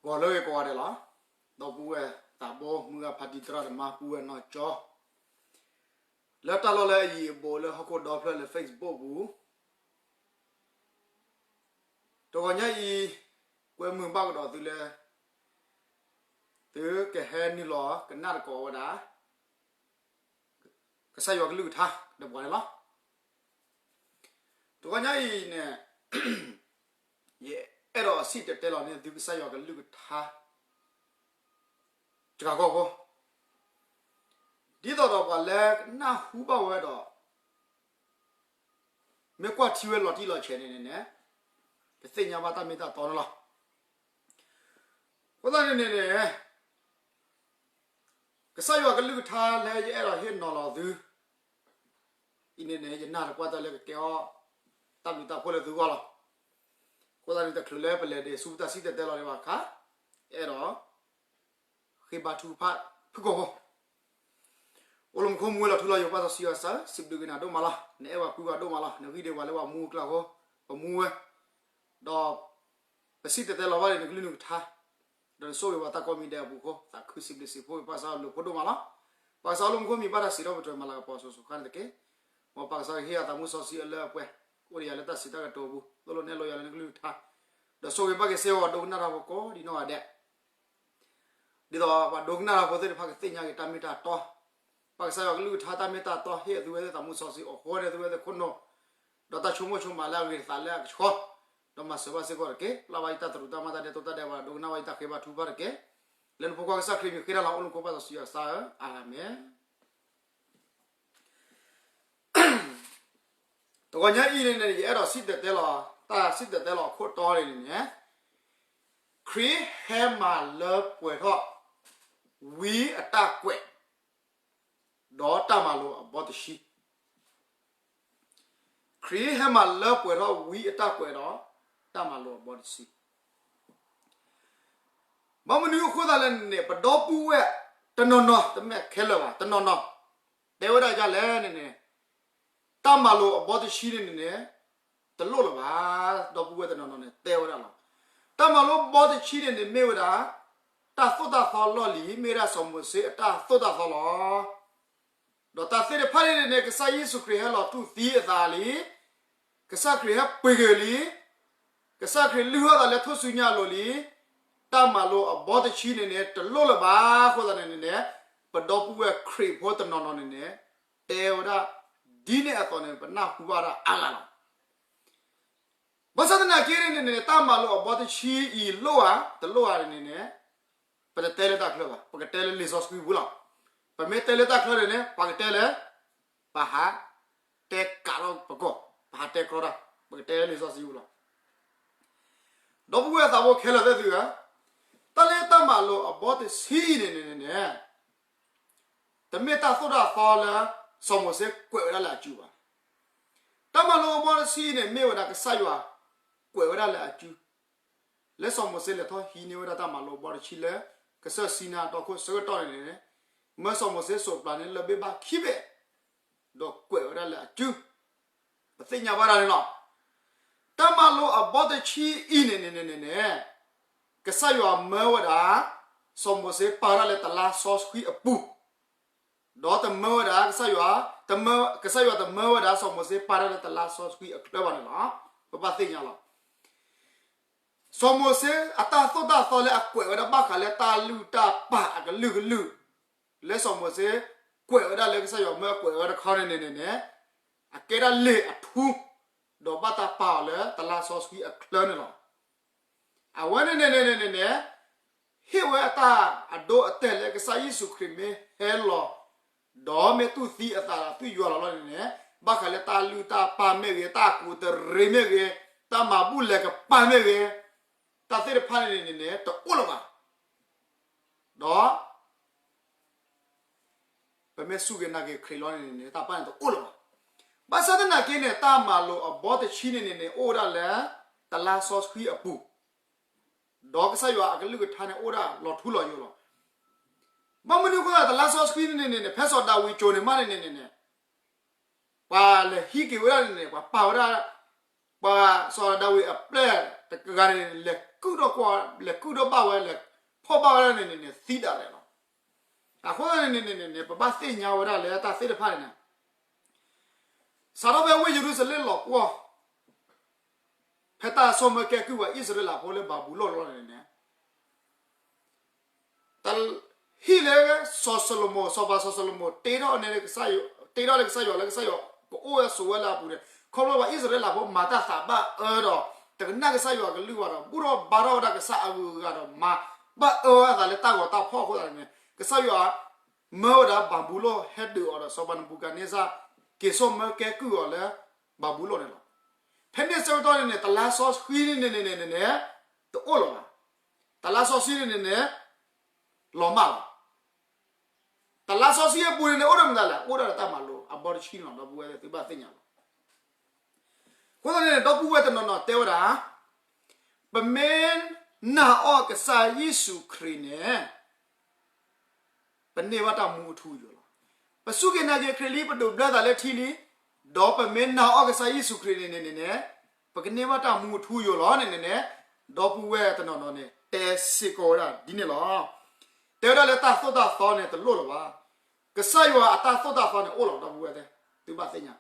ဂီၤလၢအဂ့ၤကိးဂၤဒဲးလီၤ. ဒီပုၢ်ဝဲၢ်သးဘိ မုၢ်ဂၢ်ဖါတံၤသရၣ်သမါ ပုၢ်ဝဲၢ်နီၢ်ကၠီ လၢတၢ်လီၢ်လၢအယံၤအဘူးလၢဟီၣ်ခိၣ်ဒီဖျၢၣ်လၢ Facebook ပူၤ တဂီၤညါအံၤ ကွဲမုာ်ဘၣ်ကဒီးသုလၢ သုကဟဲနုာ်လီၤကနၣ်သကိးဝဲဒၣ် ကစၢ်ယွၤကလုၢ်ကထါဒီးပှၤန့ၣ်လီၤ. တဂီၤညါအံၤန့ၣ် ယအဲၣ်ဒိးစံၣ်တဲၤတဲလီၤန့ၢ်သု ကစၢ်ယွၤကလုၢ်ကထါ တဂၤဂီၢ်ဖိ ဒ်သိးဒီးပှၤလၢကနၢ်ဟူဘၣ်ဝဲဒီး မ့ၢ်ကွၢ်ထံဝဲလီၤတံၢ်လီၤဆဲးန့ၣ်န့ၣ်န့ၣ် ကသ့ၣ်ညါဘၣ်တၢ်မ့ၢ်တၢ်တီန့ၣ်လီၤ. အဃိသတးန့ၣ်န့ၣ်န့ၣ် ကစၢ်ယွၤကလုၢ်ကထါလၢယအဲၣ်ဒိးဟ့ၣ်နီၤလီၤသု အံၤန့ၣ်န့ၣ် ယနာ်သပှၢ်တၢၢ်လၢကကဲအီၤ တၢ်ဘျုးတၢ်ဖှိၣ်လၢသုဂီၢ်လီၤ. အဃိသတးန့ၣ် တချုးလၢပလဲၤဒံးဆူပတၢ်စံၣ်တဲၤတဲလီၤဒံးဘၣ်အခါ အဲၣ်ဒိး ဃ့ဘါထုကဖၣ်ဖုၣ်ကိာ်ဖိ အိၣ်လၢမူခိၣ်မူဝဲလီၤထူလီၤယိာ် ပၢ်စီဆှံယွၤကစၢ်ဧၢ, စံးဘျုးက့ၤနၤဒိၣ်မးလီၤ. နအဲၣ်ပှၤကွံပှၤဒိၣ်မးလီၤ. နဂံၢ်ဒံးပှၤလၢပှၤမူအကျါဖိ ပမူဝဲ ဒီး ပစံၣ်တဲၤတဲလီၤဘၣ်ဒံးနကလုၢ်နကထါ ဒီးနဆိၣ်ဂ့ၤပှၤတၢ်ကိးမံၤဒဲးအပူၤအဃိ သးခုစံးဘျုးစံးဖှိၣ်က့ၤ ပၢ်ကစၢ်လၢဖိဒိၣ်မးလီၤ. ပၢ်ကစၢ်လၢမူခိၣ်မံၤဘၣ်တၢ်စံးထီၣ်ပတြၢၤမၤလၤကပီၤစိၤစိၤဃၣ်န့ၣ်တက့ၢ်. မ်ပၢ်ကစၢ်ကဟ့ၣ်အသးမုၢ်စီဆှံအလၢအပှဲၤ အိၣ်ဒီးယၤလၢတၢ်စံးတၢ်ကတိၤအပူၤ သိၣ်လိနဲၣ်လိယၤလၢနကလုၢ်နကထါ ဒီးဆိၣ်ဂ့ၤဘၣ်က့ၤစ့ၢ်ကီးပှၤဒိကနၣ်တၢ်ဖိကိးဒံးနီၢ်ဂၤဒဲး ဒ်သိးပှၤဒိကနၣ်တၢ်ဖိသ့ၣ်တဖၣ်ကသ့ၣ်ညါက့ၤတၢ်မ့ၢ်တၢ်တီ, ပၢ်ကစၢ်ယွၤကလုၢ်ကထါတၢ်မ့ၢ်တၢ်တီ ဟ့ၣ်အသုဝဲသ့ၣ်သးမုၢ်စီဆှံ အိၣ်ဃိန့ၣ်သုဝဲသ့ၣ်ခိၣ်နူာ်, ဒီးတၢ်ဆိကမိၣ်ဆိကမးလၢအဂ့ၤသးလၢအကဆှီ, ဒီးမၤစၢၤဘၣ်စ့ၢ်ကီးတက့ၢ်. ပျၢ်ဘၣ်ယတၢ်သရူးတၢ်မၤတၢ်ဒဲးတိာ်တၢ်ဒဲးဘး ဒိကနၣ်ဘၣ်ယတၢ်ဃ့ဘါထုကဖၣ်တက့ၢ်. လၢနဖိခွါကစၢ်ခရံာ်မံၤဃ့တၢ်လီၤ အိၣ်လၢမူခိၣ်ပၢ်စီဆှံယွၤကစၢ်ဧၢ, အၤမ့ၣ်. တဂီၤညါအံၤန့ၣ်န့ၣ် ယအဲၣ်ဒိးစံၣ်တဲၤတဲလီၤ တၢ်စံၣ်တဲၤတဲလီၤအခိၣ်တီန့ၣ်န့ၣ် ခရံာ်ဟဲမၤလၢပှဲၤထီၣ် ဝံအတၢ်ကွဲး ဒီးတၢ်မၤလိာ်အဘီတဆံ ခရံာ်ဟဲမၤလၢပှဲၤထီၣ်ဝံအတၢ်ကွဲးဒီး တၢ်မၤလိာ်အဘီတဆံ ဘၣ်မနုၤအဃိသတးလဲၣ်န့ၣ်န့ၣ် ပဒီပုၢ်ဝဲၢ်တနီၤနီၤ တမ့ၢ်ခဲလၢာ်ဘၣ် တနီၤနီၤ တဲဝဲဒၣ်ဒ်လဲၣ်န့ၣ်န့ၣ် တၢ်မၤလိာ်အဘီတဆံန့ၣ်န့ၣ်န့ၣ် တလိၣ်လၢၤဘၣ်, ဒီပုၢ်ဝဲၢ်တနီၤနီၤန့ၣ် တဲဝဲဒၣ်လီၤ. တၢ်မၤလိာ်ဘီတဆံန့ၣ်န့ၣ်မ့ၢ်ဝဲဒၣ် တၢ်သိၣ်တၢ်သီလီၢ်လံၤ မ့ၢ်ဝဲဒၣ်စီၤမိၤၡ့အတၢ်သိၣ်တၢ်သီလီၤ. ဒီးတၢ်သ့ၣ်တဖၣ်န့ၣ်န့ၣ်န့ၣ် ကစၢ်ယ့ၣ်ၡူးခရံာ်ဟဲလီၤတူၢ်သံအသးလံ, ကစၢ်ခရံာ်ဟဲပှ့ၤက့ၤလံ, ကစၢ်ခရံာ်လုၢ်ထီၣ်သးလၢထူၣ်စုညါအလိၤလံ, တၢ်မၤလိာ်အဘီတဆံန့ၣ်န့ၣ် တလိၣ်လၢၤဘၣ်အဃိသတးန့ၣ်န့ၣ်န့ၣ် ပဒီပုၢ်ဝဲၢ်ခရံာ်ဖိတနီၤနီၤန့ၣ်န့ၣ် တဲဝဲဒၣ် ဒ်န့ၣ်အသိးန့ၣ် ပနၢ်ဟူဘၣ်ဒၣ်အါဂၤလီၤ. ဘၣ်ဆၣ်သနာ်က့န့ၣ်န့ၣ် တၢ်မၤလိာ်အဘီတဆံအံၤလိၣ်ဧါ တလိၣ်ဧါန့ၣ်န့ၣ် ပတတဲလၢတၢ်ချၢဘၣ်, ပကတဲလၢလံာ်စီဆှံပူၤလီၤ. ပမ့ၢ်တဲလၢတၢ်ချၢန့ၣ်န့ၣ် ပှၤကတဲလၢ ပဟးတဲကးထီၣ်ပကီၢ်, ပဟးတဲကြီတၢ်, ပကတဲလၢလံာ်စီဆှံပူၤလီၤ. ဒီပုၢ်ဝဲၢ်သးဘိခဲလၢာ်သ့ၣ်သုဧၢ, တၢ်လၢတၢ်မၤလိာ်အဘီတဆံအံၤန့ၣ်န့ၣ်န့ၣ် တမ့ၢ်တၢ်သိၣ်တၢ်သီလၢ စီၤမိၤၡ့ကွဲးဝဲဒၣ်လၢအစုဘၣ်. တၢ်မၤလိာ်အဘီတဆံအံၤန့ၣ် မ့ၢ်ဝဲဒၣ်ကစၢ်ယွၤကွဲးဝဲဒၣ်လၢအစု လၢစီၤမိၤၡ့လဲၤထီၣ်ဟံးန့ၢ်ဝဲဒၣ်တၢ်မၤလိာ်အဘီတဆံလၢ ကစၢၢ်စံနါအတီၢ်ခိၣ်ဆၢကတီၢ်န့ၣ်န့ၣ် မၢစီၤမိၤၡ့စိးပျၤန့ၣ်လၢၢ်ဘ့ၣ်ဘၣ်ခံဘ့ၣ် ဒီးကွဲးဝဲဒၣ်လၢအစု ပသ့ၣ်ညါဘၣ်ဒၣ်န့ၣ်လီၤ. တၢ်မၤလိာ်အဘီတဆံအံၤန့ၣ်န့ၣ်န့ၣ်န့ၣ် ကစၢ်ယွၤမၢဝဲဒၣ် စီၤမိၤၡ့ပာ်ဝဲဒၣ်လၢတလါစီဆှံအပူၤ ဒီးတမၢဝဲဒၣ် ကစၢ်ယွၤ တမၢ ကစၢ်ယွၤတမၢဝဲဒၣ် စီၤမိၤၡ့ပာ်တၢ်လၢတလါစီဆှံအချၢဘၣ်န့ၣ်လီၤ. ပဘၣ်သ့ၣ်ညါလီၤ. စီၤမိၤၡ့အတၢ်သိၣ်တၢ်သီလၢအကွဲးဝဲဒၣ်ဘၣ်ဃးလၢတၢ်လုၢ်တၢ်ပာ်အကလုာ်ကလုာ် လၢစီၤမိၤၡ့ကွဲးဝဲဒၣ်လၢကစၢ်ယွၤမၢအကွဲးဝဲတခီန့ၣ်န့ၣ်န့ၣ် အကဲဒၣ်လံာ်အထူ ဒီးဘၣ်တၢ်ပာ်အီၤလၢတလါစီဆှံအချၢန့ၣ်လီၤ. အဝဲန့ၣ်န့ၣ်န့ၣ်န့ၣ်န့ၣ် ဟ့ၣ်ဝဲအတၢ်အဒိအတဲာ်လၢကစၢ်ယ့ၣ်ၡူးခရံာ်မ့ၢ်ဟဲလီၤ ဒီးမ့ၢ်တူၢ်သံအသးဒီးသွံၣ်ယွၤလီၤလီၤန့ၣ်န့ၣ် ဘၣ်ဃးလၢတၢ်လုၢ်တၢ်ပာ်မ့ၢ်ဂ့ၤ, တၢ်ကူးတရံးမ့ၢ်ဂ့ၤ, တၢ်မၤဘူၣ်လဲၤကပၤမ့ၢ်ဂ့ၤ, တၢ်သ့ၣ်တဖၣ်န့ၣ်န့ၣ်န့ၣ် တအိၣ်လၢၤဘၣ်. ဒီး ပမ့ၢ်စူၢ်က့ၤနာ်က့ၤခရံာ်လီၤန့ၣ်န့ၣ် တၢ်ပာ်န့ၣ်တအိၣ်လၢၤဘၣ်. ဘၣ်ဆၣ်သနာ်က့န့ၣ် တၢ်မၤလိာ်အဘီတဆံန့ၣ်န့ၣ်န့ၣ် အိၣ်ဝဲဒၣ်လၢ တလါစီဆှံအပူၤ ဒီးကစၢ်ယွၤအကလုၢ်ကထါန့ၣ် အိၣ်ဒၣ်လီၤထူလီၤယိာ်လီၤ. ဘၣ်မနုၤအဃိသတး တလါစီဆှံန့ၣ်န့ၣ်န့ၣ် ဖဲစီၤဒၤဝံးစိၤန့ၣ်မးန့ၣ်န့ၣ်န့ၣ် ပှၤလဲၤဟံးက့ၤဝဲဒၣ်န့ၣ်န့ၣ် ပှၤပာ်ဝဲဒၣ် ပှၤစီၤဒၤဝံးအပျဲၢ်တဂၤန့ၣ် လဲၤကုၢ်ထီၣ် ကွၢ်လဲၤကုၣ်ထီၣ်ဘၣ်ဝဲ လဲၤဖီၣ်ဘၣ်ဝဲဒၣ်န့ၣ်န့ၣ်န့ၣ် သံဒၣ်လဲာ်လီၤ. အဃိသတးန့ၣ်န့ၣ်န့ၣ်န့ၣ် ပဘၣ်သ့ၣ်ညါဝဲဒၣ်လၢတၢ်သ့ၣ်တဖၣ်န့ၣ်န့ၣ် စးထီၣ်ဖဲဝ့ၢ်ယရူၤၡလ့ၣ်လီၤပှီၢ် ဖဲတၢ်ဆိၣ်မၢကဲကုၢ်ဝဲအံၣ်စရ့လးဖိလၢဘၤဘူလိၣ်လီၤန့ၣ်န့ၣ် တၢ်ဟ့ၣ်လၢစီၤၡလိၤမိၣ် စီၤပၤစီၤၡလိၤမိၣ် တ့ထီၣ်န့ၣ် တ့ထီၣ်လၢကစၢ်ယွၤလၢကစၢ်ယွၤကအိၣ်ဝဲဆိးဝဲလၢအပူၤန့ၣ် ခီဖျိပှၤအံၣ်စရ့လးဖိမၤတၢ်သးဘၣ်အၢဒီး တကနၣ်ကစၢ်ယွၤကလုၢ်ဘၣ်ဒီး ဘူၣ်ထီၣ်ဘါထီၣ်ဝဲဒၣ်ကစၢ်အဂုၤအဂၤဒီး မၤဘၣ်အၢဝဲအသးလၢတၢ်ဂီၤတၢ်ဖီၣ်အဃိသတးန့ၣ် ကစၢ်ယွၤ မၢဝဲဒၣ်ဘၤဘူလိၣ်ဟဲဒုးအီၤဒီး စီၤပၤနဘူၤခၣ်နံစၢ် က့ၤဆိၣ်မၢကဲကုၢ်အီၤလၢ ဘၤဘူလိၣ်န့ၣ်လီၤ. ဖဲန့ၣ်ဆၢကတီၢ်န့ၣ်န့ၣ် တလါစီဆှံန့ၣ်န့ၣ်န့ၣ်န့ၣ်န့ၣ် တအိၣ်လၢၤဘၣ်. တလါစီဆှံန့ၣ်န့ၣ်န့ၣ် လီၤမၢ်လီၤ. တလါစီဆှံအပူၤန့ၣ်န့ၣ် အိၣ်ဒီးမတၤလဲၣ် အိၣ်ဒၣ်ဒီးတၢ်မၤလိအဘီတဆံန့ၣ်လီၤ ဒီပုၢ်ဝဲၢ်သုဘၣ်သ့ၣ်ညါလီၤ. အဃိသတးန့ၣ် ဒီပုၢ်ဝဲၢ်တနီၤနီၤတဲဝဲဒၣ် ပမ့ၢ်နာ်အီၣ်ကစၢ်ယ့ၣ်ၡူးခရံာ်န့ၣ် ပန့ၢ်ဘၣ်တၢ်မူအထူအယိာ်လီၤ. ပစူၢ်က့ၤနာ်က့ၤခရံာ်လံ ပဒိးဘျၢသးလၢထံလံ, ဒီးပမ့ၢ်နာ်အီၣ်ကစၢ်ယ့ၣ်ၡူးခရံာ်န့ၣ်န့ၣ်န့ၣ်န့ၣ် ပကန့ၢ်ဘၣ်တၢ်မူအထူအယိာ်လီၤန့ၣ်န့ၣ်န့ၣ် ဒီပုၢ်ဝဲၢ်တနီၤနီၤန့ၣ် တဲစ့ၢ်ကီးဝဲဒၣ်ဒ်န့ၣ်လီၤ. တဲဝဲဒၣ်လၢတၢ်သိၣ်တၢ်သီန့ၣ်တလိၣ်လၢၤဘၣ်. ကစၢ်ယွၤအတၢ်သိၣ်တၢ်သီန့ၣ်အိၣ်လီၤ ဒီပုၢ်ဝဲၢ်သ့ၣ်, သုဘၣ်သ့ၣ်ညါ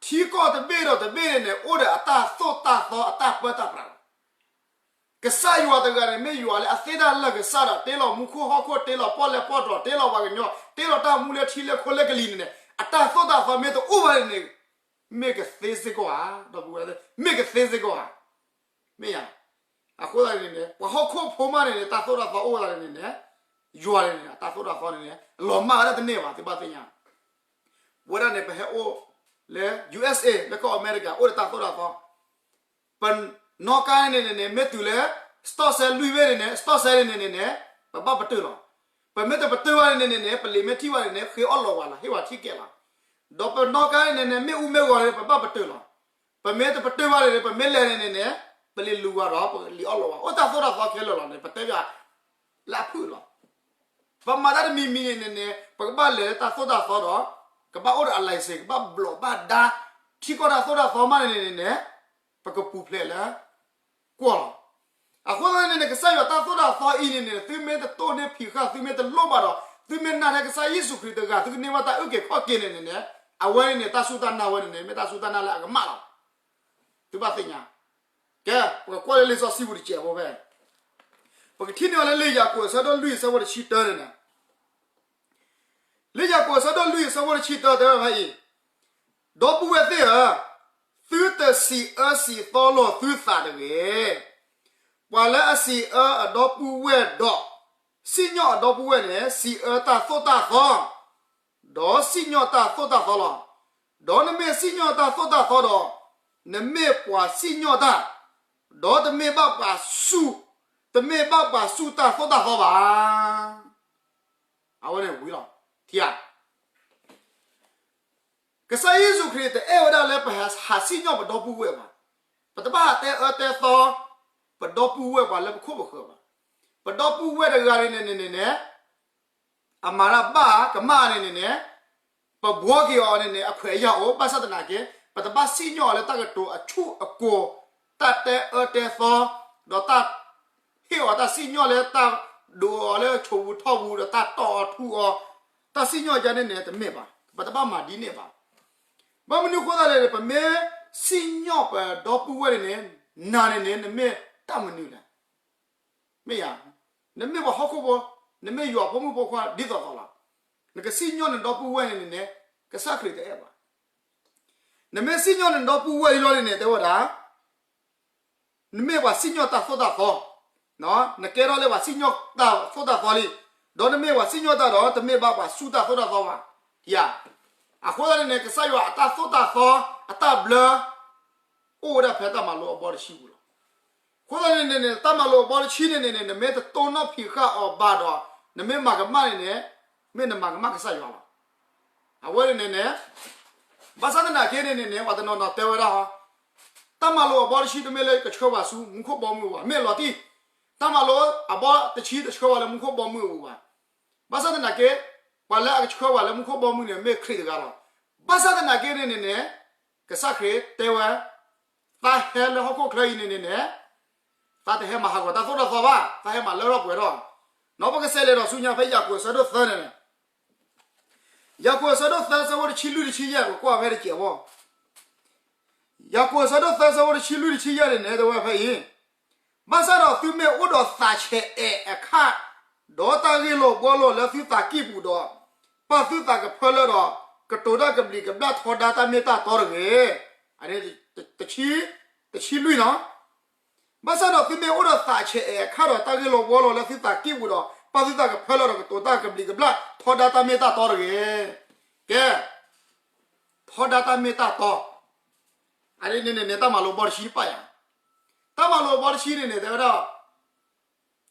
ထံကီၢ်တဘ့ၣ်ဒီးတဘ့ၣ်န့ၣ်န့ၣ် အိၣ်ဒီးအတၢ်သိၣ်တၢ်သီအတၢ်ပၢတၢ်ပြးလီၤ. ကစၢ်ယွၤတဂၤန့ၣ် မ့ၢ်ယွၤလၢအသ့တၢ်လၢာ်ကစၢ်ဒီး တ့လီၤမူခိၣ်ဟီၣ်ခိၣ် တ့လီၤပီၣ်လဲၣ်ပီၣ်တြီၤ တ့လီၤပှၤကညီ တ့လီၤတၢ်မူလၢထံလၢခိလၢကလံၤန့ၣ်န့ၣ် အတၢ်သိၣ်တၢ်သီမ့ၢ်တအိၣ်ဘၣ်န့ၣ်န့ၣ် မ့ၢ်ကသ့စ့ၢ်ကီးဧါ, ဒီပုၢ်ဝဲၢ်သ့ၣ်, မ့ၢ်ကသ့စ့ၢ်ကီးဧါ. မ့ၢ်ယၤ, အဃိသတးန့ၣ်န့ၣ် ပှၤဟီၣ်ခိၣ်ဖိမးန့ၣ်န့ၣ် တၢ်သိၣ်တၢ်သီအိၣ်သးန့ၣ်န့ၣ်န့ၣ် ယွၤန့ၣ်န့ၣ် အတၢ်သိၣ်တၢ်သီန့ၣ်န့ၣ် အလီၤမၢ်ဝဲဒၣ်တန့ၢ်ဘၣ် သုဘၣ်သ့ၣ်ညါ. ပဝဲဒၣ်န့ၣ် ပဟဲအိၣ်လၢ ယူအ့ၣ်စ့ လၢကီၢ်အမဲရကၤ အိၣ်ဒီးတၢ်သိၣ်တၢ်သီ ပနီၣ်ကါန့ၣ်န့ၣ်န့ၣ် မ့ၢ်တုၤလၢ စတီၣ်စဲလွံၢ်ဘ့ၣ်န့ၣ်န့ၣ် စတီၣ်စဲန့ၣ်န့ၣ်န့ၣ်န့ၣ် ပဘၣ်ပတုာ်လီၤ. ပမ့ၢ်တပတုာ်ဘၣ်န့ၣ်န့ၣ်န့ၣ် ပလံာ်မ့ၢ်ထံၣ်ဘၣ်န့ၣ်န့ၣ် ဃ့အီၣ်လီၤဝဲလီၤ ဟ့ၣ်ဝဲထံၣ်ကဲလီၤ. ဒီးပနီၣ်ကါန့ၣ်န့ၣ်န့ၣ် မ့ၣ်အူမ့ၢ်ဂီၤန့ၣ် ပဘၣ်ပတုာ်လီၤ. ပမ့ၢ်တပတုာ်ဘၣ်န့ၣ်န့ၣ် ပမ့ၢ်လဲၤန့ၣ်န့ၣ်န့ၣ် ပလံာ်လူၤဝဲဒီး ပလံာ်အီၣ်လီၤဝဲ အိၣ်တၢ်သိၣ်တၢ်သီခဲလၢာ်လီၤန့ၣ် ပတဲဘၣ် လၢအဖုၣ်လီၤ. ပမၤတၢ်တမံၤမံၤန့ၣ်န့ၣ်န့ၣ် ပကဘၣ်လဲၤလၢတၢ်သိၣ်တၢ်သီဒီး ကဘၣ်အိၣ်ဒီးအ license ကဘၣ်ဘျီးဘၣ်ဒါ ထံကီၢ်တၢ်သိၣ်တၢ်သီမးန့ၣ်န့ၣ်န့ၣ် ပကပူၤဖျဲးလၢ ကွီၢ်လီၤ. အဃိသတးန့ၣ်န့ၣ် ကစၢ်ယွၤတၢ်သိၣ်တၢ်သီအံၤန့ၣ်န့ၣ် သုမ့ၢ်တတိၢ်န့ၢ်ဖံးဃာ် သုမ့ၢ်တလိၣ်ဘၣ်ဒီး သုမ့ၢ်နာ်ထဲကစၢ်ယ့ၣ်ၡူးခရံာ်တဂၤ သုကန့ၢ်ဘၣ်တၢ်အုၣ်က့ၤခီၣ်က့ၤန့ၣ်န့ၣ်န့ၣ် အဝဲန့ၣ်န့ၣ် တၢ်စူၢ်တၢ်နာ်ဝဲန့ၣ်န့ၣ် မ့ၢ်တၢ်စူၢ်တၢ်နာ်လၢအကမၣ်လီၤ. သုဘၣ်သ့ၣ်ညါ ကဲ ပကကွၢ်လၢလံာ်စီဆှံပူၤတစဲးဖိဖဲ ပကထံၣ်န့ၢ်အီၤလၢလံာ်ယၤကိာ်အဆၢဒိၣ်လွံၢ်အဆၢဖိတဆံတၢန့ၣ် လံာ်ယၤကိာ်အဆၢဒိၣ်လွံၢ်အဆၢဖိတဆံတၢတဲဝဲဖဲအံၤ, ဒီပုၢ်ဝဲၢ်သ့ၣ်ဧၢ, သုတစံးအၢစံးသီလိာ်သုသးတဂ့ၤ. ပှၤလၢအစံးအၢအဒီပုၢ်ဝဲၢ်ဒီး စံၣ်ညီၣ်အဒီပုၢ်ဝဲၢ်န့ၣ် စံးအၢတၢ်သိၣ်တၢ်သီ ဒီးစံၣ်ညီၣ်တၢ်သိၣ်တၢ်သီလီၤ. ဒီးနမ့ၢ်စံၣ်ညီၣ်တၢ်သိၣ်တၢ်သီဒီး, နမ့ၢ်ပှၤစံၣ်ညီၣ်တၢ်, ဒီးတမ့ၢ်ဘၣ်ပှၤစူၢ်, တမ့ၢ်ဘၣ်ပှၤစူၢ်တၢ်သိၣ်တၢ်သီဘၣ်. အဝဲန့ၣ်ဝံၤလီၤ. ထံဧါ, ကစၢ်ယ့ၣ်ၡူးခရံာ်တအဲၣ်ဝဲဒၣ်လၢပဟးစံၣ်ညီၣ်ပဒီပုၢ်ဝဲၢ်ဘၣ်. ပတဘၣ်တဲအၢတဲသီ ပဒီပုၢ်ဝဲၢ်ပှၤလၢပခိၣ်ပဃၢၤဘၣ်. ပဒီပုၢ်ဝဲၢ်တဂၤန့ၣ်န့ၣ်န့ၣ်န့ၣ် အမၤတၢ်ဘၣ်ကမၣ်န့ၣ်န့ၣ်န့ၣ် ပဘှီက့ၤအီၤန့ၣ်န့ၣ် အခွဲးအယာ်အိၣ်, ဘၣ်ဆၣ်သနာ်က့ ပတဘၣ်စံၣ်ညီၣ်အီၤလၢတၢ်ကတိၤအဆူၣ်အကိၤ, တၢ်တဲအၢတဲသီ, ဒီးတၢ်ဟ့ၣ်အီၤတၢ်စံၣ်ညီၣ်လၢတၢ်ဒိးအီၤလၢဆိးပူၤထီၣ်ပူၤ ဒီးတၢ်တီၢ်အီၤထူအီၤ, တၢ်စံၣ်ညီၣ်ယါန့ၣ်န့ၣ် တမ့ၢ်ဘၣ်, ပတဘၣ်မၤဒ်န့ၣ်ဘၣ်. ဘၣ်မနုၤအဃိသတးလဲၣ်န့ၣ် ပမ့ၢ်စံၣ်ညီၣ်ပဒီပုၢ်ဝဲၢ်န့ၣ်န့ၣ် နၤန့ၣ်န့ၣ် နမ့ၢ်တၢ်မနုၤလဲၣ်. မ့ၢ်ယါ, နမ့ၢ်ပှၤဟီၣ်ခိၣ်ဖိ, နမ့ၢ်ယွၤဖိမုၣ်ဖိခွါဒ်သိးသိးလီၤ. နကစံၣ်ညီၣ်နဒီပုၢ်ဝဲၢ်န့ၣ်န့ၣ်န့ၣ် ကစၢ်ခရံာ်တအဲၣ်ဘၣ်. နမ့ၢ်စံၣ်ညီၣ်နဒီပုၢ်ဝဲၢ်လံလီၤန့ၣ်န့ၣ် တဲဝဲဒၣ် နမ့ၢ်ပှၤစံၣ်ညီၣ်တၢ်သိၣ်တၢ်သီ, နကဲထီၣ်လၢပှၤစံၣ်ညီၣ်တၢ်သိၣ်တၢ်သီလံ, ဒီးနမ့ၢ်ပှၤစံၣ်ညီၣ်တၢ်ဒီး တမ့ၢ်ဘၣ်ပှၤစူၢ်တၢ်သိၣ်တၢ်သီဘၣ်. ယါ, အဃိသတးန့ၣ်န့ၣ် ကစၢ်ယွၤအတၢ်သိၣ်တၢ်သီ အတၢ်ဘျၢ အိၣ်ဝဲဒၣ်ဖဲတၢ်မၤလိအဘီတဆံပူၤလီၤ. အဃိသတးန့ၣ်န့ၣ် တၢ်မၤလိအဘီတဆံန့ၣ်န့ၣ် နမ့ၢ်တတိၢ်နီၣ်ဖံးဃာ်အီၤဘၣ်ဒီး နမ့ၢ်မၤကမၣ်န့ၣ်န့ၣ် မ့ၢ်နမၤကမၣ်ကစၢ်ယွၤလီၤ. အဝဲန့ၣ်န့ၣ်န့ၣ် ဘၣ်ဆၣ်သနာ်က့န့ၣ်န့ၣ်န့ၣ် ပှၤတနီၤနီၤတဲဝဲဒၣ်ဟီ, တၢ်မၤလိအဘီတဆံတမ့ၢ်လၢကဆှၢပှၤဆူမူခိၣ်ဘီမုၢ်အပူၤဘၣ်, မ့ၢ်လီၤတံၢ်, တၢ်မၤလိအဘီတဆံတဆှၢပှၤလၢမူခိၣ်ဘီမုၢ်အပူၤဘၣ်. ဘၣ်ဆၣ်သနာ်က့ ပှၤလၢအကဆှၢပှၤလၢမူခိၣ်ဘီမုၢ်န့ၣ် မ့ၢ်ခရံာ်တဂၤလီၤ. ဘၣ်ဆၣ်သနာ်က့န့ၣ်န့ၣ်န့ၣ် ကစၢ်ခရံာ်တဲဝဲ သးဟဲလၢဟီၣ်ခိၣ်ချၢအံၤန့ၣ်န့ၣ်န့ၣ် တၢ်တဟဲမၤဟးဂီၤတၢ်သိၣ်တၢ်သီဘၣ်, တၢ်ဟဲမၤလၢထီၣ်ပှဲၤထီၣ်. နီၢ်ပကစဲးလဲၤဒီးဆူညါဖဲယၤကိာ်အဆၢဒိၣ်သၢန့ၣ်န့ၣ်, ယၤကိာ်အဆၢဒိၣ်သၢ အဆၢဖိတဆံလွံၢ်တဆံယဲၢ် ပကွၢ်ဖဲတစဲးဖိ ယၤကိာ်အဆၢဒိၣ်သၢ အဆၢဖိတဆံလွံၢ်တဆံယဲၢ်န့ၣ်န့ၣ် တဲဝဲဖဲအံၤ, ဘၣ်ဆၣ်ဒီးသုမ့ၢ်အိၣ်ဒီးသးဆဲးအဲးအခၣ်, ဒီးတၢ်ဂ့ၢ်လီၤဘှီလီၤလၢသုသးကံၢ်ပူၤဒီး, ပာ်သုသးကဖၢလၢဒီး, ကတိၤတၢ်ကဘျံးကဘျၣ်ထီဒါတၢ်မ့ၢ်တၢ်တီတဂ့ၤ. အန့ၣ် တဆံလွံၢ်နီၤ. ဘၣ်ဆၣ်ဒီးသုမ့ၢ်အိၣ်ဒီးသးဆဲးအဲးအခၣ်ဒီးတၢ်ဂ့ၢ်လီၤဘှီလီၤလၢသုသးကံၢ်ပူၤဒီး, ပာ်သုသးကဖၢလၢဒီးကတိၤတၢ်ကဘျံးကဘျၣ်ထီဒါတၢ်မ့ၢ်တၢ်တီတဂ့ၤ. ကဲ, ထီဒါတၢ်မ့ၢ်တၢ်တီ, အန့ၣ်န့ၣ်န့ၣ် တၢ်မၤလိာ်ဘီတဆံပာ်ယၤ, တၢ်မၤလိာ်ဘီတဆံန့ၣ်န့ၣ် တဲဝဲဒၣ်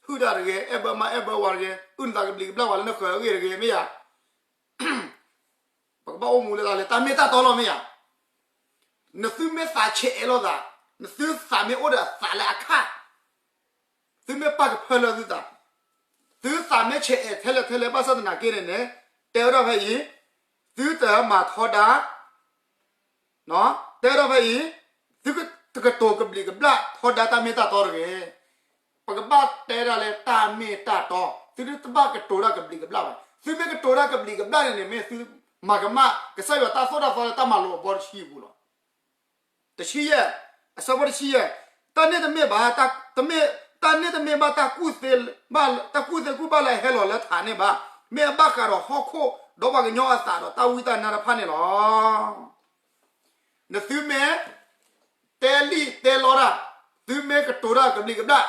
ဟုၣ်တၢ်တဂ့ၤ, အဲၣ်ဘၢမါအဲၣ်ဘၢဝၤတဂ့ၤ, အုၣ်နသးကဘျံးကဘျၣ်ဝဲလၢနဃၢၤအဂ့ၢ်တဂ့ၤ မ့ၢ်ယၤ ပကဘၣ်အိၣ်မူလၢတၢ်လၢတၢ်မ့ၢ်တၢ်တီလီၤ မ့ၢ်ယၤ. နသုမ့ၢ်သးဆဲးအဲးလိာ်သး, နသုသးမ့ၢ်အိၣ်ဒီးသးလၢအခၣ်, သုမ့ၢ်ပာ်ကဖၢလၢသုသး, သုသးမ့ၢ်ဆဲးအဲးထဲလဲၣ်ထဲလဲၣ်ဘၣ်ဆၣ်သနာ်က့န့ၣ်န့ၣ်, တဲဝဲဒၣ်ဖဲအံၤ, သုတမၤထီဒါ တဲဝဲဒၣ်ဖဲအံၤ, သုတကတိၤကဘျံးကဘျၣ်ထီဒါတၢ်မ့ၢ်တၢ်တီတဂ့ၤ. ပကဘၣ်တဲဒၣ်လၢတၢ်မ့ၢ်တၢ်တီ, သုတဘၣ်ကတိၤတၢ်ကဘျံးကဘျၣ်ဘၣ်. သုမ့ၢ်ကတိၤတၢ်ကဘျံးကဘျၣ်န့ၣ်န့ၣ် မ့ၢ်သုမၤကမၣ်ကစၢ်ယွၤတၢ်သိၣ်တၢ်သီလၢတၢ်မၤလိာ်အဘီတဆံအပူၤလီၤ. တဆံယဲၢ်, အဆၢဖိတဆံယဲၢ်, တၢ်န့ၣ်တမ့ၢ်ဘၣ်, တမ့ၢ်, တၢ်န့ၣ်တမ့ၢ်ဘၣ်တၢ်ကူၣ်သ့, တၢ်ကူၣ်သ့ကူၣ်ဘၣ်လၢအဟဲလီၤလၢထးန့ၣ်ဘၣ်, မ့ၢ်အဘၣ်ဃးဒီးဟီၣ်ခိၣ်ဒီးပှၤကညီအသးဒီးတၢ်ဝံတၢ်နါတဖၣ်န့ၣ်လီၤ. နသုမ့ၢ်တဲလံာ်တဲလီတၢ်, သုမ့ၢ်ကတိၤတၢ်ကဘျံးကဘျၣ်,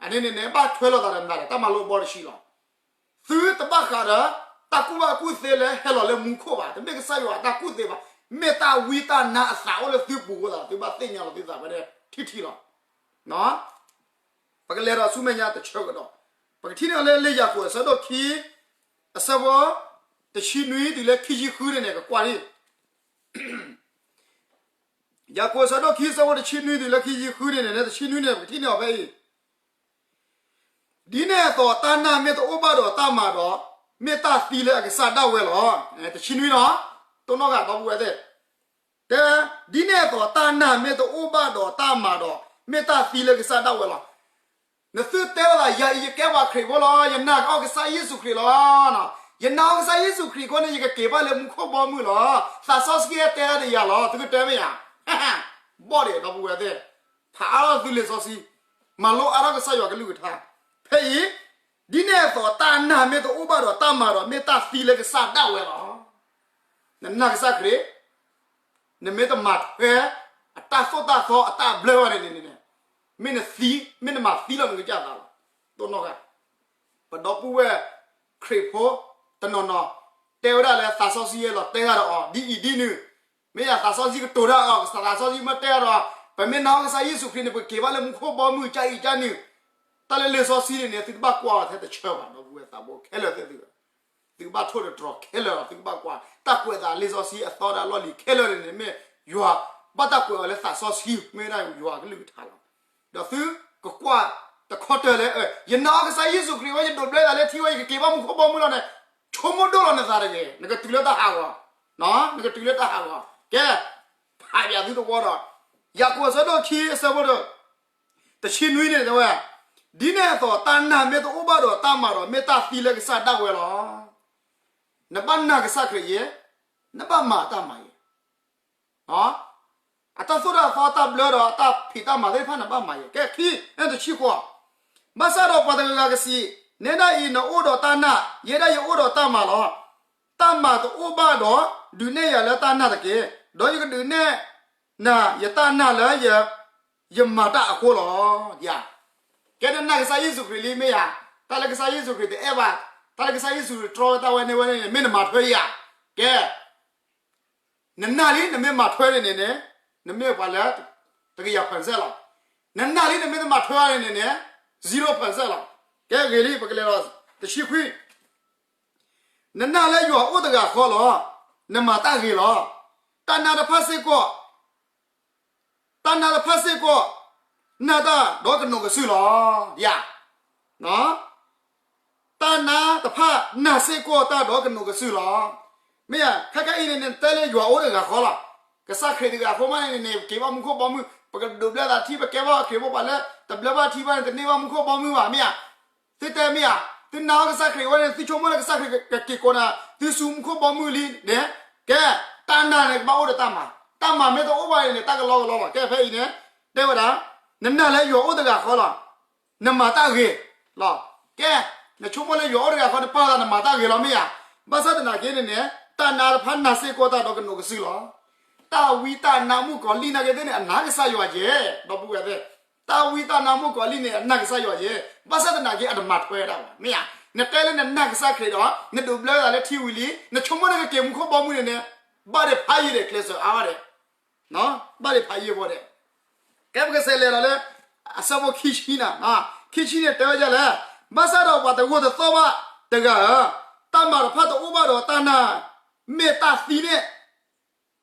အန့ၣ်န့ၣ်န့ၣ် ဘၣ်ထွဲလိာ်သးဒီးနၤဒီးတၢ်မၤလိာ်အဘီတဆံလီၤ. သုတဘၣ်ဃးဒီး တၢ်ကူၣ်ဘၣ်ကူၣ်သ့လၢဟဲလီၤလၢမူခိၣ်ဘၣ်, တမ့ၢ်ကစၢ်ယွၤအတၢ်ကူၣ်သ့ဘၣ်, မ့ၢ်တၢ်ဝံတၢ်နါအသးအိၣ်လၢသုပူၤအဃိသတး သုဘၣ်သ့ၣ်ညါလီၤသုသးဖဲန့ၣ်ထံထံလီၤ. ပကလဲၤဒီးဆူမဲာ်ညါတဆၢကဒီး, ပကထံၣ်န့ၢ်အီၤလၢလံာ်ယၤကိာ်အဆၢဒိၣ်ခံ, အဆၢဖိ တဆံနွံတုၤလၢခံဆံဃုန့ၣ်န့ၣ် ကကွၢ်န့ၣ် ယၤကိာ်အဆၢဒိၣ်ခံ အဆၢဖိတဆံနွံတုၤလၢခံဆံဃုန့ၣ်န့ၣ် တဆံနွံန့ၣ် ပကထံၣ်န့ၢ်အီၤဖဲအံၤ, ဒ်န့ၣ်အသိးတၢ်နာ်မ့ၢ်တအိၣ်ဘၣ်ဒီးတၢ်မၤဒီး, မ့ၢ်တၢ်သံလၢအကစၢ်ဒၣ်ဝဲလီၤ. တဆံနွံနီၤ, တိၢ်နီၣ်ဃာ်ဒီပုၢ်ဝဲၢ်သ့ၣ်, တဲ, ဒ်န့ၣ်အသိးတၢ်နာ်မ့ၢ်တအိၣ်ဘၣ်ဒီးတၢ်မၤဒီး, မ့ၢ်တၢ်သံလၢကစၢ်ဒၣ်ဝဲလီၤ. နသုတဲဝဲဒၣ် ယၤအံၤယကဲပှၤခရံာ်ဖိလီၤ, ယနာ်အီၤကစၢ်ယ့ၣ်ၡူးခရံာ်လီၤ. ယနာ်အီၤကစၢ်ယ့ၣ်ၡူးခရံာ်အဃိန့ၣ် ယကက့ၤဘၣ်လၢမူခိၣ်ဘီမုၢ်လီၤ. သးစီဆှံတဲဒၣ်ဒီးယၤလီၤ, သုကတဲမ့ၢ်ဧါ. ဘီၣ်ဒဲးဒီပုၢ်ဝဲၢ်သ့ၣ်, ဖးအါထီၣ်သုလံာ်စီဆှံ, မၤလိအါထီၣ်ကစၢ်ယွၤကလုၢ်ကထါ. ဖဲအံၤ, ဒ်န့ၣ်အသိးတၢ်နာ်မ့ၢ်တအိၣ်ဘၣ်ဒီးတၢ်မၤဒီး မ့ၢ်တၢ်သံလၢကစၢ်ဒၣ်ဝဲလီၤ. နနာ်ကစၢ်ခရံာ်, နမ့ၢ်တမၤထွဲ အတၢ်သိၣ်တၢ်သီအတၢ်ဘျၢဘၣ်န့ၣ်န့ၣ်န့ၣ်, မ့ၢ်နသံ, မ့ၢ်နမၤသံလီၤနကစၢ်သးလီၤ. တိၢ်နီၣ်ဃာ်, ပဒီပုၢ်ဝဲၢ်ခရံာ်ဖိတနီၤနီၤ တဲဝဲဒၣ်လၢသးစီဆှံယဲလီၤတဲဂၤဒီးအီၤ ဒ်အံၤဒ်နုၤ, မ့ၢ်ယၤသးစီဆှံကတိၤတၢ်အီၤ ကစၢ်သးစီဆှံမ့ၢ်တဲဂၤဒီး, ပမ့ၢ်နာ်အီၤကစၢ်ယ့ၣ်ၡူးခရံာ်န့ၣ် ပကက့ၤဘၣ်လၢမူခိၣ်ဘီမုၢ်ကၢ်အံၤကၢ်နုၤ, တၢ်လၢလံာ်စီဆှံန့ၣ်န့ၣ် သုတဘၣ်ကွၢ်အီၤထဲတဆၢဘၣ် ဒီပုၢ်ဝဲၢ်သးဘိခဲလၢာ်သ့ၣ်သု သုကဘၣ်ထိၣ်သတြီၤခဲလၢာ်လီၤ. သုကဘၣ်ကွၢ် တၢ်ကွဲးအသးလံာ်စီဆှံအသီဒီးအလီၢ်လံၤခဲလၢာ်န့ၣ်န့ၣ် မ့ၢ်ယွၤဘၣ်တၢ်ကွဲးအီၤလၢသးစီဆှံ မ့ၢ်ဝဲဒၣ်ယွၤကလုၢ်ကထါလီၤ. ဒီးသုကကွၢ်တခီတၢၢ်လၢ ယနာ်အီၤကစၢ်ယ့ၣ်ၡူးခရံာ်ဝဲ ယဒိးဘျၢသးလၢထံဝဲ ယကက့ၤဘၣ်မူခိၣ်ဘီမုၢ်လီၤန့ၣ်, ဆိကမိၣ်ဒိၣ်လီၤနသးတဂ့ၤ, နကတုၤလၢတၢ်ဟးဂီၤ, နကတုၤလၢတၢ်ဟးဂီၤ. ကဲ, ဖးယၤသုတဝီဒီး, ယၤကိာ်အဆၢဒိၣ်ခံအဆၢဖိဒီး တဆံနွံန့ၣ်တဲဝဲ, ဒ်န့ၣ်အသိးတၢ်နာ်မ့ၢ်တအိၣ်ဘၣ်ဒီးတၢ်မၤဒီး မ့ၢ်တၢ်သံလၢကစၢ်ဒၣ်ဝဲလီၤ. နဘၣ်နာ်ကစၢ်ခရံာ်ယဲ, နဘၣ်မၤတၢ်မၤယဲ, အတၢ်သိၣ်တၢ်သီတၢ်ဘျၢဒီးတၢ်ဖံးတၢ်မၤသ့ၣ်တဖၣ်နဘၣ်မၤယဲ. ကဲခံ, တဆံဃိး, ဘၣ်ဆၣ်ဒီးပှၤတဂၤဂၤကစံး, နဲဒၣ်အံၤနအိၣ်ဒီးတၢ်နာ်, ယဲဒၣ်ယအိၣ်ဒီးတၢ်မၤလီၤ. တၢ်မၤတအိၣ်ဘၣ်ဒီး ဒုးနဲၣ်ယၤလၢတၢ်နာ်တက့ၢ်. ဒီးယကဒုးနဲၣ်နၤယတၢ်နာ်လၢ ယမၤတၢ်အဃိလီၤ. ယၤ, ကဲနနာ်ကစၢ်ယ့ၣ်ၡူးခရံာ်လံမ့ၢ်ဧါ, တၢ်လၢကစၢ်ယ့ၣ်ၡူးခရံာ်တအဲၣ်ဘၣ်, တၢ်လၢကစၢ်ယ့ၣ်ၡူးခရံာ်တြီဝဲတၢ်ဝဲန့ၢ်ဝဲန့ၣ် မ့ၢ်နမၤထွဲဧါ. ကဲ နနာ်လံ နမ့ၢ်မၤထွဲန့ၣ်န့ၣ်, နမ့ၢ်ပှၤလၢ တကယၤpercentလီၤ. နနာ်လံ နမ့ၢ်တမၤထွဲဘၣ်န့ၣ်န့ၣ်, zero percentလီၤ. ကဲဂ့ၤလံ ပကလဲၤဒီး တဆံခွံ, နနာ်လၢယွၤအိၣ်တဂၤဃီလီၤ. နမၤတၢ်ဂ့ၤလီၤ. တၢ်နာ်တဖၣ်စ့ၢ်ကီး တၢ်နာ်တဖၣ်စ့ၢ်ကီး နာ်တၢ်ဒီးကနိးကစုာ်လီၤ. ယၤ, တၢ်နာ်တဖၣ်နာ်စ့ၢ်ကီးတၢ်ဒီးကနိးကစုာ်လီၤ. မ့ၢ်ယၤ ခဲကနံၣ်အံၤန့ၣ်န့ၣ် တဲလၢယွၤအိၣ်တဂၤဃီလီၤ. ကစၢ်ခရံာ်တဂၤဃီမးန့ၣ်န့ၣ် က့ၤဘၣ်မူခိၣ်ဘီမုၢ်, ပ ပကဒိးဘျၢသးထံ ပကဲဘၣ်ခရံာ်ဖိပှၤလၢ တဘျၢဘၣ်ထံဘၣ်န့ၣ် တန့ၢ်ဘၣ်မူခိၣ်ဘီမုၢ်ဘၣ် မ့ၢ်ဧါ. သုတဲမ့ၢ်ဧါ. သုနာ်အီၤကစၢ်ခရံာ်ဝဲန့ၣ် သုဆိကမိၣ်လၢကစၢ်ခရံာ်ကက့ၤကိးနၤ သုဆူမူခိၣ်ဘီမုၢ်လံန့ၣ်, ကဲ, တၢ်နာ်န့ၣ် ကဘၣ်အိၣ်ဒီးတၢ်မၤ, တၢ်မၤမ့ၢ်တအိၣ်ဘၣ်န့ၣ် တၢ်ကလီကလီလီၤ. ကဲဖဲအံၤန့ၣ် တဲဝဲဒၣ်, နနာ်လၢယွၤအိၣ်တဂၤဃီလီၤ. နမၤတၢ်ဂ့ၤလီၤ. ကဲ, နဆိကမိၣ်လၢယွၤအိၣ်တဂၤဃီ နပာ်လီၤသးနမၤတၢ်ဂ့ၤလီၤ မ့ၢ်ဧါ. ဘၣ်ဆၣ်သနာ်က့န့ၣ်န့ၣ် တၢ်နာ်တဖၣ်နာ်စ့ၢ်ကီးတၢ်ဒီးကနိးကစုာ်လီၤ. တၢ်ဝံတၢ်နါမုၣ်ကီၤလံၢ်နာ်က့သ့ၣ်န့ၣ် အနာ်ကစၢ်ယွၤယဲ, ဒီပုၢ်ဝဲၢ်သ့ၣ်, တၢ်ဝံတၢ်နါမုၣ်ကီၤလံၢ်န့ၣ် အနာ်ကစၢ်ယွၤယဲ, ဘၣ်ဆၣ်သနာ်က့ အတမၤထွဲဒၣ်ဘၣ် မ့ၢ်ဧါ. နတဲလၢနနာ်ကစၢ်ခရံာ်ဒီး နဒိးဘျၢသးလၢထံဝံၤလံ နဆိကမိၣ်လၢကက့ၤမူခိၣ်ဘီမုၢ်န့ၣ်န့ၣ်, ဘၣ်ဒံးဖးယံာ်ဒီး ကျဲးစၢးအါဘၣ်ဒီး ဘၣ်ဒံးဖးယံာ်ဖိဒီး, ကဲပကစးလဲၤဒီးလၢ အဆၢဖိခံဆံနၤ, ခံဆံန့ၣ်တဲဝဲဒ်လဲၣ်, ဘၣ်ဆၣ်ဒီးပှၤတဂိာ်တသီၣ်ဘၣ်တဂၤဧၢ, တၢ်မၤတဖၣ်တအိၣ်ဘၣ်ဒီးတၢ်နာ်, မ့ၢ်တၢ်သံန့ၣ်,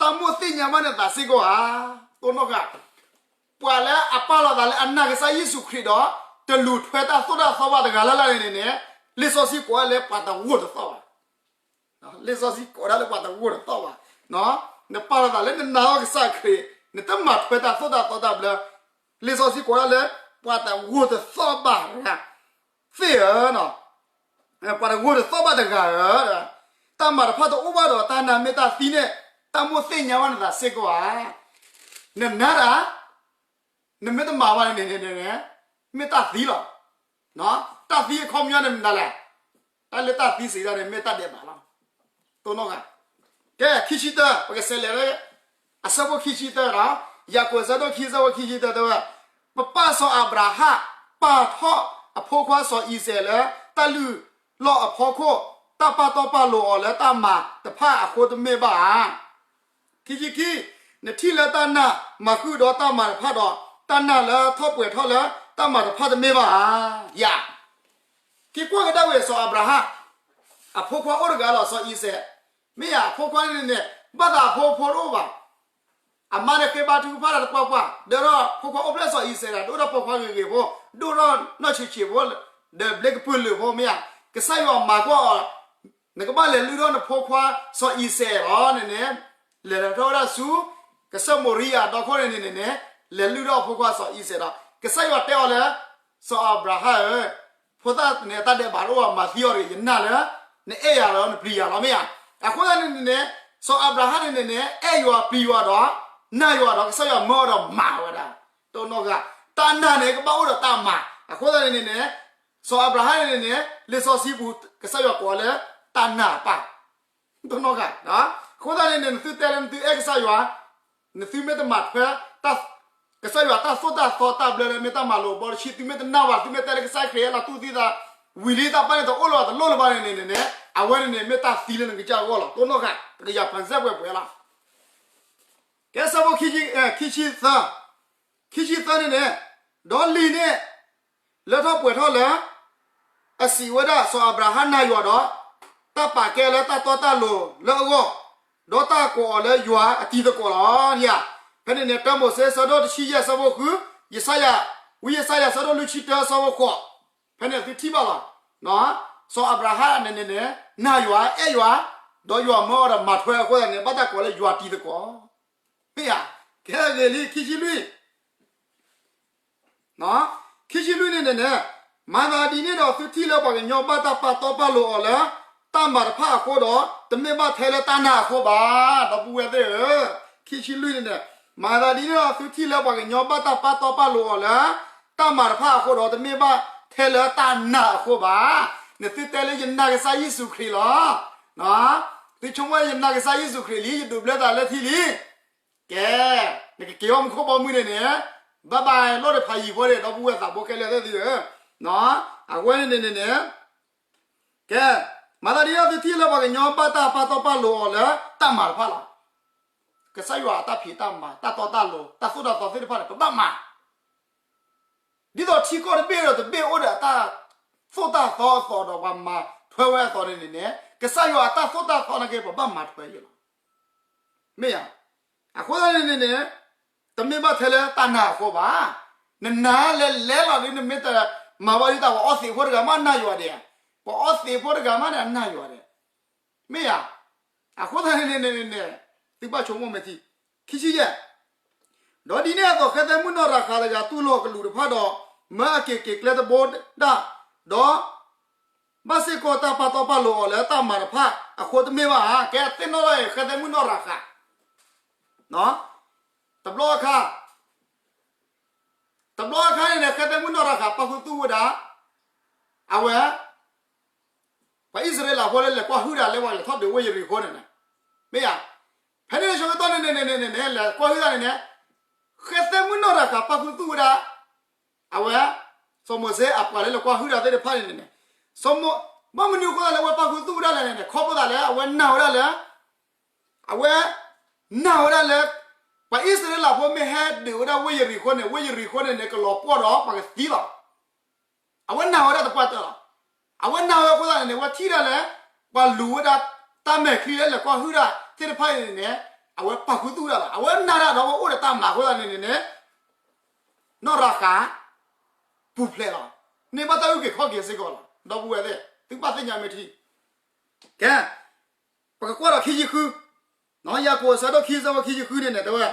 တၢ်မိၣ်သ့ၣ်ညါဘၣ်နသးစ့ၢ်ကီးဧါ, တိၢ်နီၣ်ဃာ်, ပှၤလၢအပာ်လီၤသးလၢအနာ်ကစၢ်ယ့ၣ်ၡူးခရံာ်ဒီး တလူၤထွဲတၢ်သိၣ်တၢ်သီဘၣ်တဂၤလၢ်လၢ်န့ၣ်န့ၣ်, လံာ်စီဆှံကိးဒၣ်လၢပှၤတဂိာ်တသီၣ်ဘၣ် လံာ်စီဆှံကိးဒၣ်လၢပှၤတဂိာ်တသီၣ်ဘၣ်, နပာ်လီၤသးလၢနနာ်အီၤကစၢ်ခရံာ်, နတမၤထွဲတၢ်သိၣ်တၢ်သီတၢ်ဘျၢ, လံာ်စီဆှံကိးဒၣ်လၢ ပှၤတဂိာ်တသီၣ်ဘၣ်, သ့ၣ်ဧၢ, ပှၤတဂိာ်တသီၣ်ဘၣ်တဂၤဧၢ, တၢ်မၤတဖၣ်တအိၣ်ဘၣ်ဒီးတၢ်နာ်မ့ၢ်တၢ်သံန့ၣ်, တၢ်မိၣ်သ့ၣ်ညါဘၣ်နသးစ့ၢ်ကီးဧါ, နနာ်တၢ် နမ့ၢ်တမၤဘၣ်န့ၣ်န့ၣ်, မ့ၢ်တၢ်သံလီၤ. တၢ်သံအခီပညီန့ၣ်မနုၤလဲၣ်. တၢ်လၢတၢ်သံစံးတၢ်န့ၣ် မ့ၢ်တၢ်ဒဲးဘးလီၤ. တိၢ်နီၣ်ဃာ်. ကဲ, ခံဆံတၢ, ပကစးလဲၤလၢ အဆၢဖိခံဆံတၢဒီး, ယၤကိာ်အဆၢဒိၣ်ခံ အဆၢဖိခံဆံတၢတဲဝဲ, ပပၢ်စီၤအၤဘြၤဟၣ် ပာ်ထီၣ်အဖိခွါစီၤအံၤစဲးလၢ တၢ်လုၢ်လီၢ်အဖီခိၣ်, တၢ်ပာ်တီပာ်လိၤအီၤလၢတၢ်မၤတဖၣ်အဃိတမ့ၢ်ဘၣ်ဧါ. ခံဆံခံ, နထံၣ်လၢတၢ်နာ်မၤဃုာ်ဒီးတၢ်မၤတဖၣ်ဒီး, တၢ်နာ်လၢထီၣ်ပှဲၤထီၣ်လၢတၢ်မၤတဖၣ်တမ့ၢ်ဘၣ်ဧါ. ယၤ, က့ၤကွၢ်ကဒါဝဲစီၤအၤဘြၤဟၣ်, အဖိခွါအိၣ်တဂၤလီၤ စီၤအံၤစဲး, မ့ၢ်ယၤအဖိခွါန့ၣ်န့ၣ်, ဘၣ်သးအဖိအဖိတအိၣ်ဘၣ် အမါန့ၣ်ဃ့ဘါထုကဖၣ်တၢ်တပှၢ်ပှၢ်, ဒီးဖိခွါအိၣ်ဖျဲၣ်စီၤအံၤစဲးဒီး ဒိၣ်ထီၣ်ပိာ်ခွါဂ့ၤဂ့ၤဖိ, ဒိၣ်ထီၣ်နီၢ်ဆံးဆံးဖိ, ဒီးဘျ့ကပုာ်လုာ်ဖိမ့ၢ်ဧါ, ကစၢ်ယွၤမၤကွၢ်အီၤ, နကဘၣ်လဲၤလုၢ်ထီၣ်နဖိခွါစီၤအံၤစဲးလီၤန့ၣ်န့ၣ်, လဲၤထီၣ်ဝဲဒၣ်ဆူ ကစၢၢ်မိၤရံယၤဒီခိၣ်န့ၣ်န့ၣ်န့ၣ်, လဲၤလုၢ်ထီၣ်အဖိခွါစီၤအံၤစဲးဒီး ကစၢ်ယွၤတဲအီၤလၢ စီၤအၤဘြၤဟၣ်ဧၢ, ဖိသၣ်န့ၣ်အတၢ်ဒဲးဘးတအိၣ်ဘၣ် မၤသံအီၤတဂ့ၤ, ယနာ်လၢ နအဲၣ်ယၤဒီးနပျံၤယၤလီၤမ့ၢ်ဧါ. အဃိသတးန့ၣ်န့ၣ်န့ၣ်, စီၤအၤဘြၤဟၣ်န့ၣ်န့ၣ်န့ၣ် အဲၣ်ယွၤပျံၤယွၤဒီး နာ်ယွၤဒီး ကစၢ်ယွၤမၢအီၤဒီးမၤဝဲဒၣ်, တိၢ်နီၣ်ဃာ်, တၢ်နာ်န့ၣ် ကဘၣ်အိၣ်ဒီးတၢ်မၤ. အဃိသတးန့ၣ်န့ၣ်န့ၣ်, စီၤအၤဘြၤဟၣ်န့ၣ်န့ၣ်န့ၣ် လံာ်စီဆှံပူၤ ကစၢ်ယွၤကိးလၢ တၢ်နာ်အပၢ် တိၢ်နီၣ်ဃာ်, အဃိသတးန့ၣ်န့ၣ် နသုတဲလၢနသုအဲၣ်ကစၢ်ယွၤ, နသုမ့ၢ်တမၤထွဲ ကစၢ်ယွၤတၢ်သိၣ်တၢ်သီတၢ်ဘျၢလၢမ့ၢ်တၢ်မၤလိာ်ဘီတဆံ သုမ့ၢ်တနာ်ဘၣ် သုမ့ၢ်တဲလၢကစၢ်ခရံာ်ဟဲလီၤတူၢ်သံသး, ဝံၤလံတၢ်ပၢ်န့ၣ်တအိၣ်လၢၤဘၣ်တလိၣ်လၢၤဘၣ်န့ၣ်န့ၣ်န့ၣ်, အဝဲန့ၣ်န့ၣ် မ့ၢ်တၢ်သံလၢနကစၢ်အဂီၢ်လီၤ. တိၢ်နီၣ်ဃာ် တကယၤဖးစဲၣ်ပှဲၤပှဲၤလီၤ. ကဲဆၢဖိ ခံဆံသၢ, ခံဆံသၢန့ၣ်န့ၣ်, ဒီးလံာ်န့ၣ် လၢထီၣ်ပှဲၤထီၣ်လၢ အစံးဝဲဒၣ် စီၤအၤဘြၤဟၣ်နာ်ယွၤဒီး တၢ်ပာ်ကဲလၢတၢ်တီတၢ်လိၤလၢအဂီၢ်, ဒီးတၢ်ကိးအီၤလၢယွၤအတံၤသကိးလီၤ. ယၤ, ဖဲန့ၣ်န့ၣ် တၢမိၤၡ့ဆၢဒိၣ်တဆံယဲၢ်ဆၢဖိဃု, ယၡါယၤ, ဝံယၡါယၤဆၢဒိၣ်လွံၢ်ဆံတၢဆၢဖိဃိး, ဖဲန့ၣ်သုထံၣ်ဘၣ်လီၤ. စီၤအၤဘြၤဟၣ်န့ၣ်န့ၣ်န့ၣ် နာ်ယွၤအဲၣ်ယွၤ, ဒီးယွၤမၢအီၤဒီးမၤထွဲအဃိသတးန့ၣ် ဘၣ်တၢ်ကိးလၢယွၤတံၤသကိး, မ့ၢ်ဧါ, ကဲဂ့ၤလံ ခံဆံလွံၢ် ခံဆံလွံၢ်န့ၣ်န့ၣ်န့ၣ်, မၤသးဒ်န့ၣ်ဒီးသုထံၣ်လၢပှၤကညီဘၣ်တၢ်ပာ်တီပာ်လိၤအီၤလၢ တၢ်မၤတဖၣ်အဃိဒီး တမ့ၢ်ဘၣ်ထဲလၢတၢ်နာ်အဃိဘၣ်. ဒီပုၢ်ဝဲၢ်သ့ၣ်ဧၢ, ခံဆံလွံၢ်န့ၣ်န့ၣ်, မၤသးဒ်န့ၣ်ဒီးသုထံၣ်လၢပှၤကညီဘၣ်တၢ်ပာ်တီပာ်လိၤအီၤလၢ တၢ်မၤတဖၣ်အဃိဒီး တမ့ၢ်ဘၣ်ထဲလၢတၢ်နာ်အဃိဘၣ်. နသုတဲလၢယနာ်ကစၢ်ယ့ၣ်ၡူးခရံာ်လီၤ. သုဆိကမိၣ်ယနာ်ကစၢ်ယ့ၣ်ၡူးခရံာ်လံ ယဒိးဘျၢသးလၢထံလံ ကဲ, နကက့ၤဘၣ်မူခိၣ်ဘီမုၢ်န့ၣ်န့ၣ်, ဘၣ်ဘၣ်လီၢ်တဖးယံၤဖိန့ၣ် ဒီပုၢ်ဝဲၢ်သးဘိခဲလၢာ်သ့ၣ်သုဧၢ, အဝဲန့ၣ်န့ၣ်န့ၣ်န့ၣ်, ကဲ, မၤသးဒ်န့ၣ်ဒီးသုထံၣ်လၢပှၤကညီဘၣ်တၢ်ပာ်တီပာ်လိၤအီၤလၢတၢ်မၤတဖၣ်လီၤ. ကစၢ်ယွၤအတၢ်ဖံးတၢ်မၤ တၢ်တီတၢ်လိၤ တၢ်သိၣ်တၢ်သီသ့ၣ်တဖၣ်န့ၣ် ပဘၣ်မၤ ဒ်သိးထံကီၢ်တဘ့ၣ်ဒီးတဘ့ၣ်အိၣ်ဒီးအတၢ်သိၣ်တၢ်သီအသိးဒီးပှၤမၤထွဲဝဲအသိးန့ၣ်န့ၣ်န့ၣ်, ကစၢ်ယွၤအတၢ်သိၣ်တၢ်သီနာ်က့ ပဘၣ်မၤထွဲယဲလီၤ. မ့ၢ်ဧါ. အဃိသတးန့ၣ်န့ၣ်န့ၣ်, တမ့ၢ်ဘၣ်ထဲလၢတၢ်နာ်အဃိဘၣ်. နနာ်လဲၤလဲၤလီၤဒ်နမ့ၢ်တမၤဘၣ်ဒ်တၢ် ပှၤအီသံးဖိတဂၤမးနာ်ယွၤဒဲး, ပှၤအီသံးဖိတဂၤမးန့ၣ်အနာ်ယွၤဒဲး, မ့ၢ်ဧါ. အဃိသတးန့ၣ်န့ၣ်န့ၣ်န့ၣ်, သုဘၣ်ဆိကမိၣ်မ့ၢ်ထံ, ခံဆံယဲၢ် ဒီးဒ်န့ၣ်အသိး ဃဲသဲမုၣ်နီၢ်ရၤဃးတဂၤ တူၢ်လိာ်ကလူးတဖၣ်ဒီး မၢအက့ၤက့ၤကျဲတဘိဒၣ်, ဒီး ဘၣ်စ့ၢ်ကီးတၢ်ပာ်တီပာ်လိၤအီၤလၢတၢ်မၤတဖၣ်အဃိတမ့ၢ်ဘၣ်ဧါ. ကဲသ့ၣ်နီၣ်ထီၣ်အံၤ ဃဲသဲမုၣ်နီၢ်ရၤဃး တဘျီအခါ တဘျီအခါန့ၣ်န့ၣ် ဃဲသဲမုၣ်နီၢ်ရၤဃး ပာ်ခူသူၣ်ဝဲဒၣ် အဝဲ ပှၤအံၣ်စရ့လးဖိလၢလဲၤကွၢ်ဟုၣ်တၢ်လၢပှၤလဲၤထီၣ်ဒုးဝ့ၢ်ယရံၤဃိန့ၣ်န့ၣ်, မ့ၢ်ဧါ. ဖဲန့ၣ်ဆၢကတီၢ်န့ၣ်န့ၣ်န့ၣ်န့ၣ် လဲၤကွၢ်ဟုၣ်တၢ်န့ၣ်န့ၣ် ဃဲသဲမုၣ်နီၢ်ရၤဃး ပာ်ခူသူၣ်ဝဲဒၣ် အဝဲ စီၤမိၤၡ့အပှၤလၢလဲၤကွၢ်ဟုၣ်တၢ်သ့ၣ်တဖၣ်န့ၣ်န့ၣ်, ဘၣ်မနုၤအဃိသတးလၢအဝဲပာ်ခူသူၣ်ဝဲဒၣ်လဲၣ်န့ၣ်န့ၣ် ခီဖျိသးလၢအဝဲနာ်ဝဲဒၣ်လၢ အဝဲ နာ်ဝဲဒၣ်လၢ ပှၤအံၣ်စရ့လးဖိမ့ၢ်ဟဲဒုးဝဲဒၣ်ဝ့ၢ်ယရံၤဃိန့ၣ် ဝ့ၢ်ယရံၤဃိန့ၣ်န့ၣ် ကလီၤပှီၢ်ဒီးပှၤကသံလီၤ. အဝဲနာ်ဝဲဒၣ်သပှၢ်တၢၢ်လီၤ. အဝဲနာ်ဝဲအဃိသတးန့ၣ်န့ၣ် အဝဲထံၣ်ဒၣ်လၢ ပှၤလူၤဝဲဒၣ်တၢ်မဲာ်ချံလၢလဲၤကွၢ်ဟုၣ်တၢ်သ့ၣ်တဖၣ်အံၤန့ၣ်န့ၣ် အဝဲပာ်ခူသူၣ်ဝဲဒၣ်လီၤ. အဝဲနာ်ဒၣ်ဒီးအဝဲအိၣ်ဒီးတၢ်မၤအဃိသတးန့ၣ်န့ၣ်န့ၣ် နီၢ်ရၤဃး ပူၤဖျဲးလီၤ. န့ၢ်ဘၣ်တၢ်အုၣ်က့ၤခီၣ်က့ၤစ့ၢ်ကီးလီၤ. ဒီပုၢ်ဝဲၢ်သ့ၣ် သုဘၣ်သ့ၣ်ညါမ့ၢ်ထံ ကဲ ပကကွၢ်ဒီးခံဆံဃု, ယၤကိာ်အဆၢဒိၣ်ခံ အဆၢဖိခံဆံဃုန့ၣ်န့ၣ် တဲဝဲ,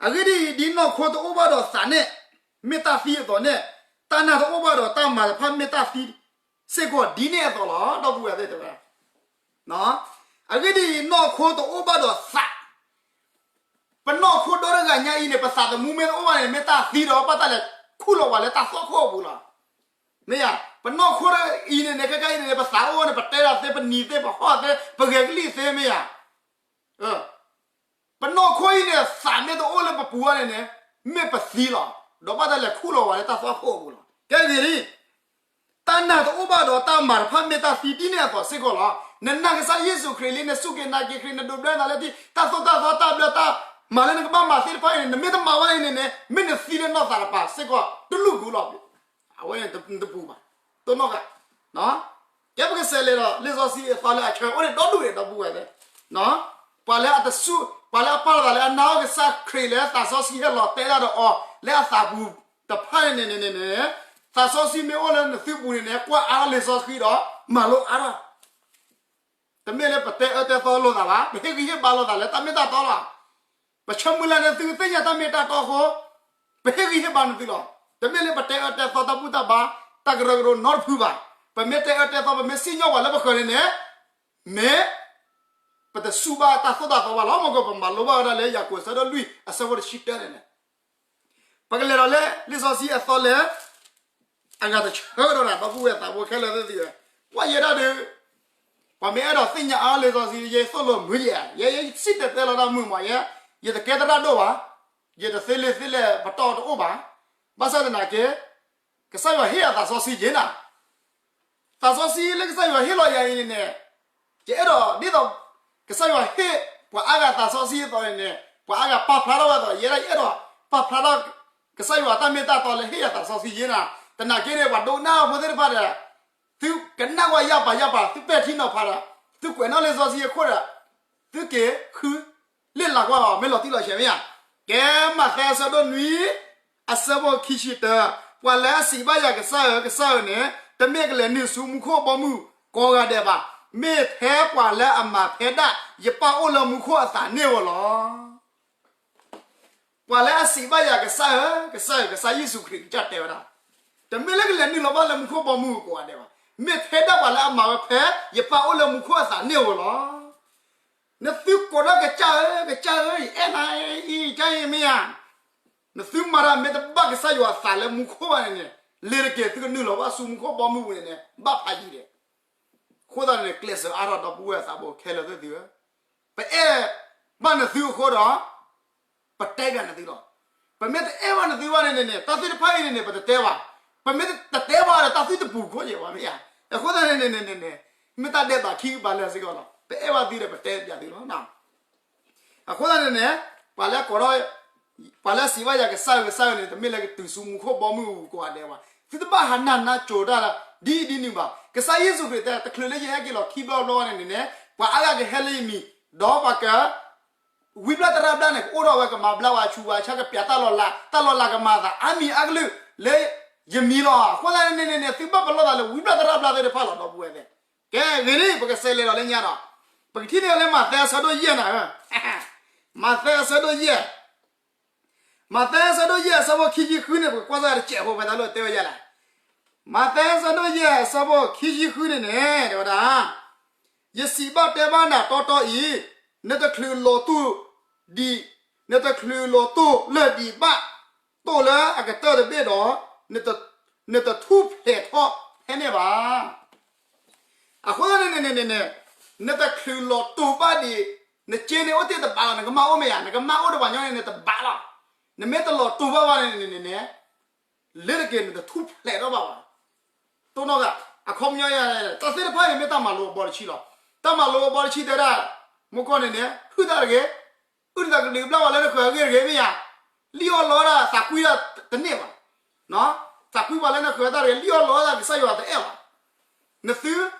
အဂ့ၢ်ဒ်အံၤ, ဒ်နီၢ်ခိတအိၣ်ဘၣ်ဒီးသးန့ၣ် မ့ၢ်တၢ်သံအသိးန့ၣ်, တၢ်နာ်တအိၣ်ဘၣ်ဒီးတၢ်မၤတဖၣ်မ့ၢ်တၢ်သံစ့ၢ်ကီးဒ်န့ၣ်အသိးလီၤ. ဒီပုၢ်ဝဲၢ်သ့ၣ်တဲဝဲ, အဂ့ၢ်ဒ်အံၤ, နီၢ်ခိတအိၣ်ဘၣ်ဒီးသး ပနီၢ်ခိဒီတဂၤညါအံၤန့ၣ် ပသးသမူမ့ၢ်တအိၣ်ဘၣ်န့ၣ် မ့ၢ်တၢ်သံဒီးဘၣ်တၢ်လဲၤခူၣ်လီၤပှၤလၢတၢ်သွၣ်ခိၣ်အပူၤလီၤ. မ့ၢ်ဧါ, ပနီၢ်ခိအံၤန့ၣ်န့ၣ် ခဲခါအံၤန့ၣ်န့ၣ် ပသးအိၣ်န့ၣ် ပတဲဒၣ်သ့ ပနံၤသ့ ပဟီၣ်သ့ ပဂဲၤကလံၣ်သ့ မ့ၢ်ဧါ. ပနီၢ်ခိအံၤန့ၣ် သးမ့ၢ်တအိၣ်လၢပပူၤဘၣ်န့ၣ်န့ၣ် မ့ၢ်ပသံလီၤ. ဒီးဘၣ်တၢ်လဲၤခူၣ်လီၤပှၤလၢတၢ်သွၣ်ခိၣ်အပူၤလီၤ. ကဲဂ့ၤလံ တၢ်နာ်တအိၣ်ဘၣ်ဒီးတၢ်မၤတဖၣ်မ့ၢ်တၢ်သံဒ်န့ၣ်အသိးစ့ၢ်ကီးလီၤ. နနာ်ကစၢ်ယ့ၣ်ၡူးခရံာ်လံ, နစူၢ်က့ၤနာ်က့ၤခရံာ်, နဒိးဘျၢနသးလၢထံ, တၢ်သိၣ်တၢ်သီတၢ်ဘျၢတၢ် မၤလၢနကဘၣ်မၤသ့ၣ်တဖၣ်အံၤန့ၣ် နမ့ၢ်တမၤဘၣ်အံၤန့ၣ်န့ၣ် မ့ၢ်နသံလၢနီၢ်သးတပၤစ့ၢ်ကီး တလူၢ်ကူလီၤ. အဝဲန့ၣ်တပူၤဘၣ်, တိၢ်နီၣ်ဃာ် ကဲပကစးလဲၤဒီး လံာ်စီဆှံအသီလၢအဆၢအိၣ်န့ၣ်ဒီဒူၣ်န့ၣ် ဒီပုၢ်ဝဲၢ်သ့ၣ်, ပှၤလၢအတစူၢ်, ပှၤလၢအပာ်လီၤသးလၢအနာ်အီၤကစၢ်ခရံာ်လၢသးစီဆှံဟဲလီၤတဲဒၣ်ဒီးအီၤ လၢအသးပူၤတဖၣ်န့ၣ်န့ၣ်န့ၣ်န့ၣ်, သးစီဆှံမ့ၢ်အိၣ်လၢနသုပူၤန့ၣ်န့ၣ် ကွၢ်အါထီၣ်လံာ်စီဆှံဒီး မၤလိအါထီၣ် တမ့ၢ်လၢပတဲအၢတဲသီလိာ်သးဘၣ်, ပဟ့ၣ်ဂံၢ်ဟ့ၣ်ဘါလိာ်သးလၢတၢ်မ့ၢ်တၢ်တီလီၤ. ပဆၢမုၢ်လၢ်လၢသုကသ့ၣ်ညါတၢ်မ့ၢ်တၢ်တီအဃိ, ပဟ့ၣ်ဂံၢ်ဟ့ၣ်ဘါနသုလီၤ. တမ့ၢ်လၢပတဲအၢတဲသီတၢ်ဘူၣ်တၢ်ဘါ, တၢ်ကရၢကရိနီတဖုဘၣ်. ပမ့ၢ်တဲအၢတဲသီ ပမ့ၢ်စံၣ်ညီၣ်ပှၤလၢပဃၢၤန့ၣ်န့ၣ်, မ့ၢ် ပတစူၢ်ဘၣ်တၢ်သိၣ်တၢ်သီဘၣ်လီၤ. မ့ၢ်ကီး ပမၤလိဘၣ်ဝဲဒၣ်လၢယၤကိာ်အဆၢဒိၣ်လွံၢ်အဆၢဖိတဆံတၢန့ၣ်န့ၣ် ပကလဲၤဒီးလၢလံာ်စီဆှံအသီလၢ အဂၤတဆၢဒီး ဒီပုၢ်ဝဲၢ်သးဘိခဲလၢာ်သ့ၣ်သ့ၣ်ဧၢ, ကွၢ်ယဲဒၣ်ဒီး ပှၤမ့ၢ်အဲၣ်ဒိးသ့ၣ်ညါအါလံာ်စီဆှံ ယဲသိၣ်လိမုာ်ယဲ, ယဲယစံၣ်တဲၤတဲလီၤတၢ်မုာ်မးယဲ, ယတကဲသရၣ်ဒိၣ်ဘၣ်, ယတသ့လံာ်သ့လဲၢ်ပတီၢ်တအိၣ်ဘၣ်. ဘၣ်ဆၣ်သနာ်က့ ကစၢ်ယွၤဟ့ၣ်ယၤသးစီဆှံယဲနၤ သးစီဆှံလၢကစၢ်ယွၤဟ့ၣ်လီၤယၤအံၤန့ၣ်န့ၣ်, ယအဲၣ်ဒိးဒ်သိး ကစၢ်ယွၤဟ့ၣ်ပှၤအါဂၤသးစီဆှံအသိးန့ၣ်န့ၣ် ပှၤအါဂၤပာ်ဖျါထီၣ်ဝဲအသိး ယဲဒၣ်ယအဲၣ်ဒိးပာ်ဖျါထီၣ် ကစၢ်ယွၤတၢ်မ့ၢ်တၢ်တီလၢဟ့ၣ်ယၤသးစီဆှံယဲနၤ. သနာ်က့န့ၣ် ပှၤဒိကနၣ်ဖိသ့ၣ်တဖၣ်ဒီး သုကနၣ်ကွၢ်ယၢ်ပာ်ယၢ်ပာ် သုပဲာ်ထံနီၤဖးဒီး သုကွဲးနီၣ်လံာ်စီဆှံအခိၣ်ဒီး သုက့ၤဃု လ့ၣ်လၤကွၢ်အီၤ မ့ၢ်လီၤတံၢ်လီၤဆဲးမ့ၢ်ဧါ. ကဲ မးသဲအဆၢဒိၣ်နွံ အဆၢဖိခံဆံတၢ, ပှၤလၢအစံးဘၣ်ယၤ ကစၢ်ဧၢ ကစၢ်ဧၢန့ၣ် တမ့ၢ်ကလဲၤနုာ်ဆူမူခိၣ်ဘီမုၢ်ကိးဂၤဒဲးဘၣ်, မ့ၢ်ထဲပှၤလၢအမၤဖဲဒၣ်ယပၢ်အိၣ်လၢမူခိၣ်အသးန့ၣ်ဧိၤလီၤ. ပှၤလၢအစံးဘၣ်ယၤ ကစၢ်ဧၢ ကစၢ်ဧၢ ကစၢ်ယ့ၣ်ၡူးခရံာ်ကစၢ်တဲဝဲဒၣ်, တမ့ၢ်လၢကလဲၤနုာ်လီၤဘၣ်လၢမူခိၣ်ဘီမုၢ်ကိးဂၤဒဲးဘၣ်, မ့ၢ်ထဲဒၣ်ပှၤလၢအမၤဝဲဖဲယပၢ်အိၣ်လၢမူခိၣ်အသးန့ၣ်ဧိၤလီၤ. နသုကိးထီၣ်ကစၢ်ဧၢ ကစၢ်ဧၢ ယအဲၣ်နၤအံၤကစၢ်အံၤမ့ၢ်ဧါ. နသုမၤတၢ်မ့ၢ်တဘၣ်ကစၢ်ယွၤအသးလၢမူခိၣ်ဘၣ်န့ၣ်န့ၣ်, လ့ၤတက့ၤသုကနုာ်လီၤဘၣ်ဆူမူခိၣ်ဘီမုၢ်ပူၤန့ၣ်န့ၣ် ဘၣ်ဖးယံၤဒဲး. အဃိသတးန့ၣ် ကျဲးစၢးအါထီၣ်ဒီပုၢ်ဝဲၢ်သးဘိခဲလၢာ်သ့ၣ်သုဧၢ, ပအဲၣ်ဘၣ်နသုအဃိဒီး ပတဲဘၣ်နသုလီၤ. ပမ့ၢ်တအဲၣ်ဘၣ်နသုဘၣ်န့ၣ်န့ၣ်န့ၣ် တၢ်သ့ၣ်တဖၣ်အံၤန့ၣ်န့ၣ် ပတတဲဘၣ်. ပမ့ၢ်တတဲဘၣ်ဒီး တၢ်သံတပူၤခိၣ်ယဲၢ်ဘၣ်မ့ၢ်ဧါ. အဃိသတးန့ၣ်န့ၣ်န့ၣ်န့ၣ် မ့ၢ်တၢ်ဒဲးဘးခံကပၤလၢာ်စ့ၢ်ကီးလီၤ. ပအဲၣ်ဘၣ်သုဒီး ပတဲပျးသုလီၤ. အဃိသတးန့ၣ်န့ၣ် ပှၤလၢကိးထီၣ် ပှၤလၢအစံးဘၣ်ယၤ ကစၢ်ဧၢ ကစၢ်ဧၢန့ၣ် တမ့ၢ်လၢကတုၤဆူမူခိၣ်ဘီမုၢ်ပူၤကိးဂၤဒဲးဘၣ်. သုတဘၣ်ဟးနၢ်နၢ်ကိၤတၢ်ဒ်အံၤဒ်နုၤဘၣ်. ကစၢ်ယ့ၣ်ၡူးခရံာ်တဲ တချုးလၢယဟဲက့ၤလီၤခံဘျီတဘျီဘၣ်န့ၣ်န့ၣ်န့ၣ် ပှၤအါဂၤကဟဲလၢယမံၤ, ဒီးပှၤက ဝံဘျၣ်တရၣ်ဘျၣ်န့ၣ် ကအိၣ်ထီၣ်ဝဲ ကမၤဘျါဝဲ ဆူးဝဲဆါ ကပျးတၢ်လီၤလး တၢ်လီၤလးကမၤအသးအါမံၤအါကလုာ်လၢယမံၤလီၤ. အဃိသတးန့ၣ်န့ၣ်န့ၣ် သုဘၣ်ပလီၢ်သးလၢဝံဘျၣ်တရၣ်ဘျၣ်သ့ၣ်တဖၣ်လီၤ ဒီပုၢ်ဝဲၢ်သ့ၣ်. ကဲဂ့ၤလံ ပကစးလဲၤဒီးလၢညါဒီး ပကထံၣ်န့ၢ်လၢမးသဲအဆၢဒိၣ်ယဲၢ်နၤဧၢ, မးသဲအဆၢဒိၣ်ယဲၢ် မးသဲအဆၢဒိၣ်ယဲၢ်အဆၢဖိခံဆံဃုန့ၣ် ပကကွၢ်စၢ်တစဲးဖိဖဲတၢ်လီၢ်တဲဝဲယဲလဲၣ်. မးသဲအဆၢဒိၣ်ယဲၢ်အဆၢဖိခံဆံဃုန့ၣ်န့ၣ် တဲဝဲဒၣ်, ယစံးဘၣ်တဲဘၣ်နၤတီတီအံၤ, နတချုးလီၤတူာ်ဒံး, နတချုးလီၤတူာ်လၢာ်ဒံးဘၣ်, တိၢ်လၢအကတၢၢ်တဘ့ၣ်ဒီး, နတထူၣ်ဖျဲးထီၣ်ဖဲန့ၣ်ဘၣ်. အဃိသတးန့ၣ်န့ၣ်န့ၣ်န့ၣ်, နတချုးလီၤတူာ်ဘၣ်ဒံး, နစ့န့ၣ်အိၣ်တ့ၢ်တဘးလီၤ, နကမၢ်အိၣ်မ့ၢ်ဧါ, နကမၢ်အိၣ်တဘၣ်ညီန့ၣ် နတဘးလီၤ. နမ့ၢ်တလီၤတူာ်ဘၣ်ဘၣ်န့ၣ်န့ၣ်န့ၣ်, လၢတက့ၢ်နတထူၣ်ဖျဲးထီၣ်ဘၣ်ဘၣ်. တိၢ်နီၣ်ဂၤ, အခီပညီယဲ, တၢ်သ့ၣ်တဖၣ်န့ၣ်မ့ၢ်တၢ်မၤလိာ်အဘီတဆံလီၤ. တၢ်မၤလိာ်အဘီတဆံတဲဒၣ်, မူကီၢ်န့ၣ်န့ၣ် ဟုၣ်တၢ်တဂ့ၤ, အုၣ်တၢ်ကဒုးဘျၣ်ပှၤလၢနဃၢၤအဂ့ၢ်တဂ့ၤမ့ၢ်ဧါ, လံၣ်အီၣ်လီအီၣ်တၢ်သးကွံတၢ်တန့ၢ်ဘၣ် သးကွံပှၤလၢနဃၢၤတၢ်တဂ့ၤ, လံၣ်အီၣ်လီအီၣ်တၢ်ကစၢ်ယွၤတအဲၣ်ဘၣ်. နသ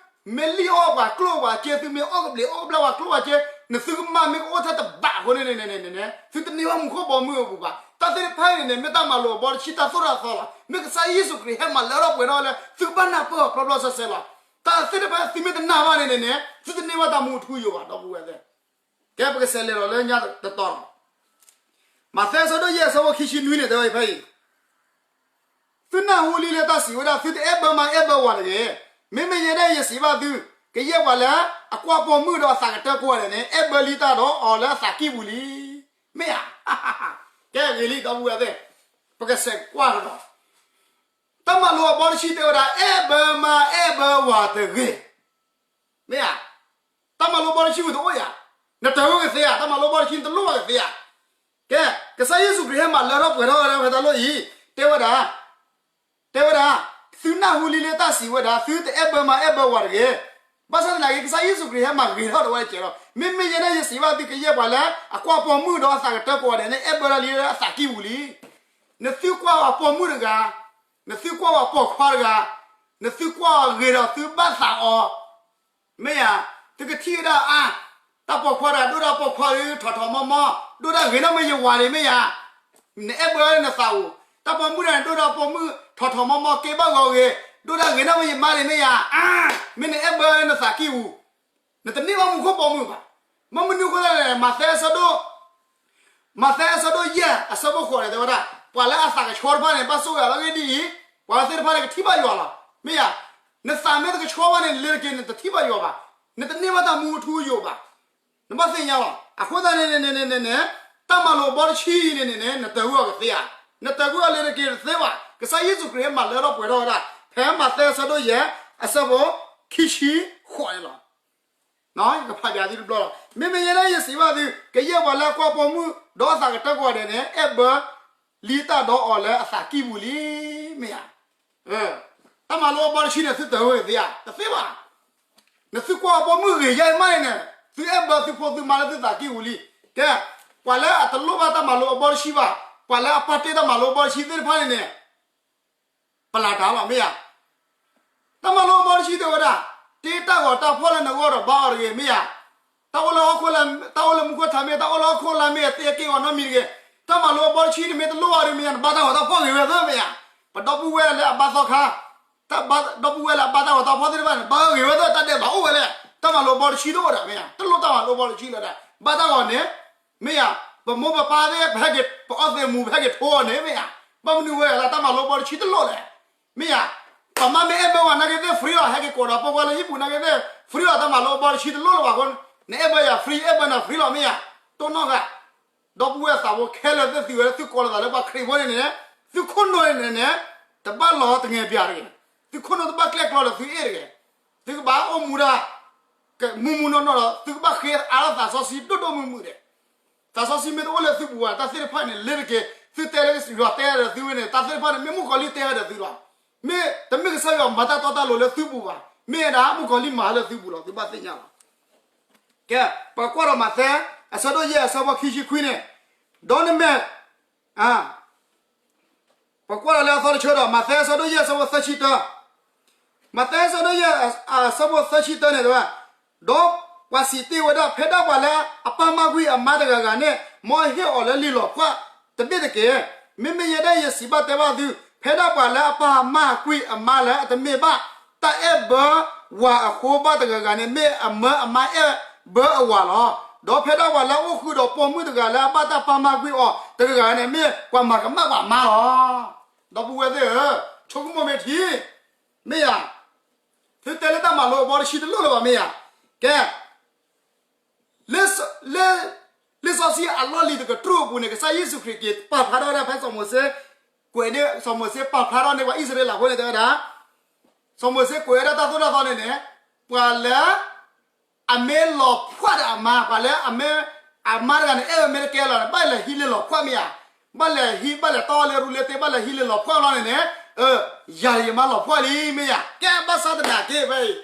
ုမ့ၢ်လံၣ်အီၣ်ပှၤကျိၣ်ပှၤစ့, သုမ့ၢ်အီၣ်ကဘျံးအီၣ်ကဘျၣ်ပှၤကျိၣ်ပှၤစ့, နသုကမၢ်မ့ၢ်ကအိၣ်ထဲတဘးအဃိန့ၣ်န့ၣ်, သုတန့ၢ်ဘၣ်မူခိၣ်ဘီမုၢ်အပူၤဘၣ်. တၢ်သ့ၣ်တဖၣ်အံၤန့ၣ်န့ၣ် မ့ၢ်တၢ်မၤလိာ်အဘီတဆံတၢ်သိၣ်တၢ်သီလီၤ. မ့ၢ်ကစၢ်ယ့ၣ်ၡူးခရံာ်ဟဲမၤလၢထီၣ်ပှဲၤထီၣ်လၢ သုကဘၣ်နၢ်ပၢၢ်အီၤဖျီဖျီဆဲးဆဲးလီၤ. တၢ်သ့ၣ်တဖၣ်သုမ့ၢ်တနာ်ဘၣ်န့ၣ်န့ၣ်န့ၣ် သုတန့ၢ်ဘၣ်တၢ်မူအထူအယိာ်ဘၣ် ဒီပုၢ်ဝဲၢ်သ့ၣ်. ကဲပကစးလဲၤလီၤလၢညါတတီၤလီၤ. မးသဲအဆၢဒိၣ်ယဲၢ်အဆၢဖိခံဆံနွံန့ၣ် တဲဝဲဖဲအံၤ, သုနၢ်ဟူလံလၢတၢ်စံးဝဲဒၣ်, သုတအဲၣ်ဘၢမါအဲၣ်ဘၢဝၤတဂ့ၤ. မ့မ့ၢ်ယဲဒၣ်ယစံးဘၣ်သု, ကယဲၢ်ပှၤလၢအကွၢ်ပိာ်မုၣ်ဒီးအသးကတၢၢ်ကိးဂၤဒဲးန့ၣ် အဲၣ်ဘၢလံတၢ်ဒီးအီၤလၢအသးကံၢ်ပူၤလံ. မ့ၢ်ဧါ. ကဲဂ့ၤလံ ဒီပုၢ်ဝဲၢ်သ့ၣ်, ပကစးကွၢ်လီၤ. တၢ်မၤလိာ်အဘီတဆံတဲဝဲဒၣ် အဲၣ်ဘၢမါအဲၣ်ဘၢဝၤတဂ့ၤ. မ့ၢ်ဧါ. တၢ်မၤလိာ်ဘီတဆံဝံၤတအိၣ်ယၤ, နတၢ်ဂ့ၢ်ကသ့ဧါ, တၢ်မၤလိာ်ဘီတဆံနတလိၣ်ဘၣ်ကသ့ဧါ. ကဲ, ကစၢ်ယ့ၣ်ၡူးခရံာ်ဟဲမၤလၢထီၣ်ပှဲၤထီၣ်ဝဲဒၣ်ဖဲတၢ်လီၢ်အံၤ, တဲဝဲဒၣ်, တဲဝဲဒၣ်, သုနၢ်ဟူလံလၢတၢ်စံးဝဲဒၣ်, သုတအဲၣ်ဘၢမါအဲၣ်ဘၢဝၤတဂ့ၤ. ဘၣ်ဆၣ်သနာ်က့ ကစၢ်ယ့ၣ်ၡူးခရံာ်ဟဲမၤဂ့ၤထီၣ်ဒီးဝဲတကဲးလီၤ. မ့မ့ၢ်ယဲဒၣ်ယစံးဘၣ်သု ကယဲၢ်ပှၤလၢအကွၢ်ပိာ်မုၣ်ဒီးအသးကတၢၢ်ကိးဂၤဒဲးန့ၣ် အဲၣ်ဘၢလံလၢအသးကံၢ်ပူၤလံ. နသုကွၢ်ပှၤပိာ်မုၣ်တဂၤ, နသုကွၢ်ပှၤပိာ်ခွါတဂၤ, နသုကွၢ်အီၤဂ့ၤဒီးသုဘၣ်သးအီၤ မ့ၢ်ဧါ, သုကထံၣ်ဝဲဒၣ်အါ, တၢ်ပိာ်ခွါတဂၤ ဒိၣ်ဒၣ်ပိာ်ခွါဒုး ထီၣ်ထီၣ်မီမီ, ဒိၣ်ဒၣ်ဂ့ၤနီၢ်မ့ၢ်ယဝၤဒံး မ့ၢ်ဧါ, နအဲၣ်ဘၢလၢနသးပူၤ. တၢ်ပိာ်မုၣ်တဂၤန့ၣ် ဒိၣ်ဒၣ်ပိာ်မုၣ် ထီၣ်ထီၣ်မီမီ ကဲဘၣ်ဂီၤဂ့ၤ, ဒိၣ်ဒၣ်ဂ့ၤနီၢ်မ့ၢ်ယမါဒံး မ့ၢ်ဧါ, အါ, မ့ၢ်နအဲၣ်ဘၢလၢနသးကံၢ်ပူၤ, နတန့ၢ်ဘၣ်မူခိၣ်ဘီမုၢ်ဘၣ်. မ့ၢ်မနုၤအဃိသတးလဲၣ်, မးသဲအဆၢဒိၣ် မးသဲအဆၢဒိၣ်ယဲၢ်အဆၢဖိဃိးန့ၣ် တဲဝဲဒၣ်, ပှၤလၢအသးကဆှီတဖၣ်န့ၣ် ဘၣ်ဆိၣ်ဂ့ၤအလီၢ်ဂ့ၢ်ဒ်အံၤ, ပှၤသ့ၣ်တဖၣ်န့ၣ်ကထံၣ်ဘၣ်ယွၤလီၤ. မ့ၢ်ဧါ, နသးမ့ၢ်တကဆှီဘၣ်န့ၣ် လၢတက့ၢ်နတထံၣ်ဘၣ်ယွၤဘၣ်, နတန့ၢ်ဘၣ်တၢ်မူအထူအယိာ်ဘၣ်. နဘၣ်သ့ၣ်ညါလီၤ. အဃိသတးန့ၣ်န့ၣ်န့ၣ်န့ၣ်, တၢ်မၤလိာ်အဘီတဆံအံၤန့ၣ်န့ၣ်န့ၣ် နတၢ်ဂ့ၢ်အီၤကသ့ဧါ, နတၢ်ဂ့ၢ်အီၤလၢတက့ၢ်တသ့ဘၣ်. ကစၢ်ယ့ၣ်ၡူးခရံာ်ဟဲမၤလၢထီၣ်ပှဲၤထီၣ်ဝဲဒၣ် ဖဲမးသဲအဆၢဒိၣ်ယဲၢ် အဆၢဖိခံဆံဃိးန့ၣ်လီၤ. ယကဖးပၠးသုတဘျီလီၤ. မ့မ့ၢ်ယဲဒၣ်ယစံးဘၣ်သု, ကယဲၢ်ပှၤလၢအကွၢ်ပိာ်မုၣ် ဒီးအသးကတၢၢ်ကိးဂၤဒဲးန့ၣ် အဲၣ်ဘၢလံတၢ်ဒီးအီၤလၢအသးကံၢ်ပူၤလံ. မ့ၢ်ဧါ. တၢ်မၤလိာ်အဘီတဆံန့ၣ် သုတၢ်ဂ့ၢ်ကသ့ဧါ, တသ့ဘၣ်. နသုကွၢ်ပိာ်မုၣ်ဂ့ၤယဲၢ်မးန့ၣ်န့ၣ်, သုအဲၣ်ဘၢသုဖိသုမါလၢသုသးကံၢ်ပူၤလံ. ကဲ, ပှၤလၢအတလိၣ်ဘၣ်တၢ်မၤလိာ်အဘီတဆံဘၣ်, ပှၤလၢအပာ်တ့ၢ်တၢ်မၤလိာ်အဘီတဆံသ့ၣ်တဖၣ်န့ၣ်န့ၣ် ပလၤတၢ်လီၤ မ့ၢ်ဧါ. တၢ်မၤလိာ်အဘီတဆံတဲဝဲဒၣ်, တ့တၢ်ဂီၤတၢ်ဖီၣ်လၢနဂီၢ်ဒီးဘါအီၤတဂ့ၤ မ့ၢ်ဧါ. တၢ်အိၣ်လၢဟီၣ်ခိၣ်လၢ, တၢ်အိၣ်လၢမူခိၣ်ထးမ့ၢ်, တၢ်အိၣ်လၢဟီၣ်ခိၣ်လါမ့ၢ် သ့က့ၢ်ဂီၤနီတမံၤတဂ့ၤ. တၢ်မၤလိာ်အဘီတဆံန့ၣ်မ့ၢ်တလိၣ်ဘၣ်ဒီး မ့ၢ်ဧါ, နဘါတၢ်ဂီၤတၢ်ဖီၣ်ဂ့ၤဝဲသ့ မ့ၢ်ဧါ. ပဒီပုၢ်ဝဲၢ်လၢအဘါသီခါ တၢ်ဘါ, ဒီပုၢ်ဝဲၢ်လၢအဘါတၢ်ဂီၤတၢ်ဖီၣ်သ့ၣ်တဖၣ်န့ၣ် ဘါဂ့ၤဝဲသ့ တၢ်ဒဲးဘးအိၣ်ဝဲလဲၣ်. တၢ်မၤလိာ်အဘီတဆံတအိၣ်ဒၣ် မ့ၢ်ဧါ, တလိၣ်တၢ်မၤလိာ်အဘီတဆံလၢၤဒၣ်. ဘါတၢ်ဂီၤန့ၣ် မ့ၢ်ဧါ, ပမိၢ်ပပၢ်သ့ၣ် ပဟဲက့ၤ ပအီၣ်သ့ၣ်မူ ပဟဲက့ၤထိအီၤန့ၣ် မ့ၢ်ဧါ. ဘၣ်မနုၤဝဲလၢတၢ်မၤလိာ်အဘီတဆံတလိၣ်လဲၣ်. မ့ၢ်ဧါ, ပမါမ့ၢ်အဲၣ်ဘၢဝဲနာ်က့သ့ၣ် free လီၤ, ဟဲက့ၤကိးဒီးပိာ်ခွါလၢဟံၣ်ပူၤနာ်က့သ့ၣ် free လီၤ, တၢ်မၤလိာ်အဘီတဆံတလိၣ်လၢၤဘၣ်အဃိ, နအဲၣ်ဘၢယၤ free, အဲၣ်ဘၢနၤ free လီၤ မ့ၢ်ဧါ. တိၢ်နီၣ်ဃာ် ဒီပုၢ်ဝဲၢ်သးဘိခဲလၢာ်သ့ၣ်သုဝဲလၢ သုကိးလီၤသးလၢပှၤခရံာ်ဖိန့ၣ်န့ၣ်, သုခိၣ်နူာ်န့ၣ်န့ၣ်, တဘၣ်လီၤတငဲၤပၠးတဂ့ၤ, သုခိၣ်နူာ်တဘၣ်ကျဲၣ်ကျီဒီးသုအ့ၣ်တဂ့ၤ, သုကဘၣ်အိၣ်မူဒၣ် မုၢ်မုၢ်နီၢ်နီၢ်ဒီး သုကဘၣ်ဃ့အါထီၣ်သးစီဆှံဒိၣ်ဒိၣ်မုၢ်မုၢ်ဒဲး. သးစီဆှံမ့ၢ်တအိၣ်လၢသုပူၤဘၣ် တၢ်သ့ၣ်တဖၣ်န့ၣ် လၢတက့ၢ်, သုတဲလၢယွၤတဲဂၤဒီးသုဝဲန့ၣ် တၢ်သ့ၣ်တဖၣ်န့ၣ် မ့ၢ်မုၣ်ကီၤလံၢ်တဲဂၤဒီးသုလီၤ. မ့ၢ်, တမ့ၢ်ကစၢ်ယွၤမၤတၢ်တီတၢ်လိၤလၢသုပူၤဘၣ်, မ့ၢ်ဝဲဒၣ်မုၣ်ကီၤလံၢ်မၤလၢသုပူၤလီၤ, သုဘၣ်သ့ၣ်ညါလီၤ. ကဲ, ပကွၢ်ဒီးမးသဲ အဆၢဒိၣ်ယဲၢ်အဆၢဖိခံဆံခွံန့ၣ်, ဒီးနမဲာ် ပကွၢ်ဒီးလၢအသီတဆၢဒီး မးသဲအဆၢဒိၣ်ယဲၢ်အဆၢဖိသၢဆံတၢ, မးသဲအဆၢဒိၣ်ယဲၢ်အဆၢဖိသၢဆံတၢန့ၣ်တဲဝဲ, ဒီးပှၤစံးတ့ၢ်ဝဲဒၣ်, ဖဲဒၣ်ပှၤလၢအပၢ်မၢ်ကွံာ်အမါတဂၤဂၤန့ၣ် မ်အဟ့ၣ်အီၤလၢလံာ်လီၤဖှၣ်တဘ့ၣ်တက့ၢ်. မ့မ့ၢ်ယဲဒၣ်ယစံးဘၣ်တဲဘၣ်သု, ဖဲဒၣ်ပှၤလၢအပၢ်မၢ်ကွံာ်အမါလၢအတမ့ၢ်ဘၣ်တၢ်အဲၣ်ဘၢဝၤအဃိဘၣ်တဂၤဂၤန့ၣ် မ့ၢ်အမၢအမါအဲၣ်ဘၢအဝၤလီၤ. ဒီးဖဲဒၣ်ပှၤလၢအအိၣ်ဃုာ်ဒီးပိာ်မုၣ်တဂၤလၢအဘၣ်တၢ်ပာ်မၢ်ကွံာ်အီၤတဂၤဂၤန့ၣ် မ့ၢ်ပှၤမၤကမၣ်ပှၤမါလီၤ. ဒီပုၢ်ဝဲၢ်သ့ၣ်ဧၢ, ဆိကမိၣ်မ့ၢ်ထံ, မ့ၢ်ယၤ, သုတဲလၢတၢ်မၤလိအဘီတဆံတလိၣ်လၢၤဘၣ်မ့ၢ်ယၤ, ကဲ လၢ လၢစီဆှံအလီၢ်လံၤတကတြူၢ်အပူၤန့ၣ် ကစၢ်ယ့ၣ်ၡူးခရံာ်က့ၤပာ်ဖျါထီၣ်ဝဲဒၣ်ဖဲစီၤမိၤၡ့, ကွဲးန့ၢ်စီၤမိၤၡ့ပာ်ဖျါထီၣ်န့ၢ်ပှၤအံၣ်စရ့လးဖိန့ၣ် တဲဝဲဒၣ်, စီၤမိၤၡ့ကွဲးဝဲဒၣ်တၢ်သိၣ်တၢ်သီန့ၣ်န့ၣ်, ပှၤလၢ အမ့ၢ်လီၤဖှီၣ်ဒီးအမါ, ပှၤလၢအမ့ၢ်, အမါတဂၤန့ၣ် အဲၣ်ဝဲမ့ၢ်တကဲလီၤန့ၣ် ဘၣ်လဲၤဟံးလၢလီၤဖှီၣ်မ့ၢ်ဧါ, ဘၣ်လဲၤဟံး ဘၣ်လဲၤတီၢ်လၢရူလၢသ့ ဘၣ်လဲၤဟံးလၢလီၤဖှီၣ်လီၤန့ၣ်န့ၣ်, ယၤယမါလီၤဖှီၣ်လံမ့ၢ်ဧါ, ကဲဘၣ်ဆၣ်သနာ်က့ဖဲအံၤ,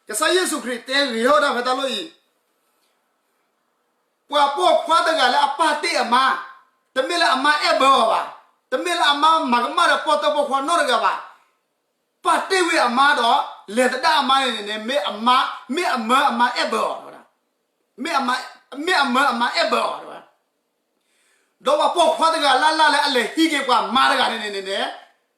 ကစၢ်ယ့ၣ်ၡူးခရံာ်တဲဂ့ၤထီၣ်ဝဲဒၣ်ဖဲတၢ်လီၢ်အံၤ ပှၤပိာ်ခွါတဂၤလၢအပာ်တ့ၢ်အမါ, တမ့ၢ်လၢအမါအဲၣ်ဘၢအီၤဘၣ်, တမ့ၢ်လၢအမါမၤကမၣ်ဒီးပိာ်တၢၢ်ပိာ်ခွါနီတဂၤဘၣ်, ပာ်တ့ၢ်ဝဲအမါဒီး လဲၤသဒၣ်အမါန့ၣ်န့ၣ် မ့ၢ်အမါ, မ့ၢ်အမၢအမါအဲၣ်ဘၢအီၤ, မ့ၢ်အမၢအမါအဲၣ်ဘၢအီၤ ဒီးပှၤပိာ်ခွါတဂၤလၢ်လၢ်လၢအလဲၤဟံးက့ၤပှၤမါတဂၤန့ၣ်န့ၣ်န့ၣ်,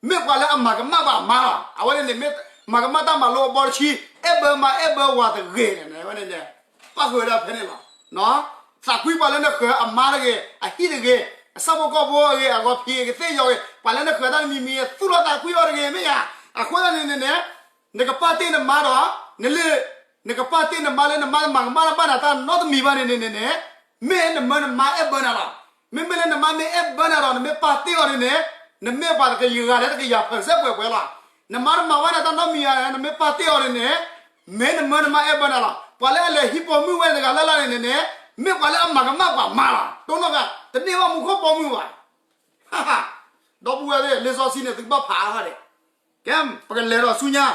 မ့ၢ်ပှၤလၢအမၤကမၣ်ပှၤမါလီၤ. အဝဲန့ၣ်န့ၣ် မၤကမၣ်တၢ်မၤလိအဘီတဆံ, အဲၣ်ဘၢမါအဲၣ်ဘၢဝၤတဂ့ၤန့ၣ်န့ၣ် အဝဲန့ၣ်န့ၣ်, ပၣ်ဃုာ်ဝဲဒၣ်ဖဲန့ၣ်လီၤ. သးကွံပှၤလၢနဃၢၤအမါတဂ့ၤ, အဟံၣ်တဂ့ၤ, အဆၣ်ဖိကီၢ်ဖိအဂ့ၤ, အဂီၤဖံးကသ့ၣ်ယီၤဂ့ၤ, ပှၤလၢနဃၢၤတၢ်တမံၤမံၤ သူၣ်လီၤသးကွံအီၤတဂ့ၤ မ့ၢ်ယၤ. အဃိသတးန့ၣ်န့ၣ်န့ၣ်, နကပာ်တ့ၢ်နမါဒီး, နလၢ, နကပာ်တ့ၢ်နမါလၢနမါမၤကမၣ်ဘၣ်နၤတၢ်နီတမံၤဘၣ်န့ၣ်န့ၣ်န့ၣ်, မ့ၢ်နမၢနမါအဲၣ်ဘၢနၤလီၤ. မ့မ့ၢ်လၢနမါမ့ၢ်အဲၣ်ဘၢနၤဒီး နမ့ၢ်ပာ်တ့ၢ်အီၤန့ၣ်န့ၣ်, နမ့ၢ်ပှၤတကယၤလၢတကယၤ percent ပှဲၤပှဲၤလီၤ. နမါတမၤဘၣ်နၤတၢ်နီတမံၤဧါ, နမ့ၢ်ပာ်တ့ၢ်အီၤန့ၣ်န့ၣ်, မ့ၢ်နမၢနမါအဲၣ်ဘၢနၤလီၤ. ပှၤလၢအလဲၤဟံးပိာ်မုၣ်ဝဲတဂၤလၢ်လၢ်န့ၣ်န့ၣ်န့ၣ်, မ့ၢ်ပှၤလၢအမၤကမၣ်ပှၤမါလီၤ. တိၢ်နီၣ်ဂၤ, တန့ၢ်ဘၣ်မူခိၣ်ပိာ်မုၣ်ဘၣ်. ဒီပုၢ်ဝဲၢ်သ့ၣ်, လံာ်စီဆှံန့ၣ် သုကဘၣ်ဖးအါထီၣ်ဒဲး. ကဲ, ပကလဲၤဒီးဆူညါ,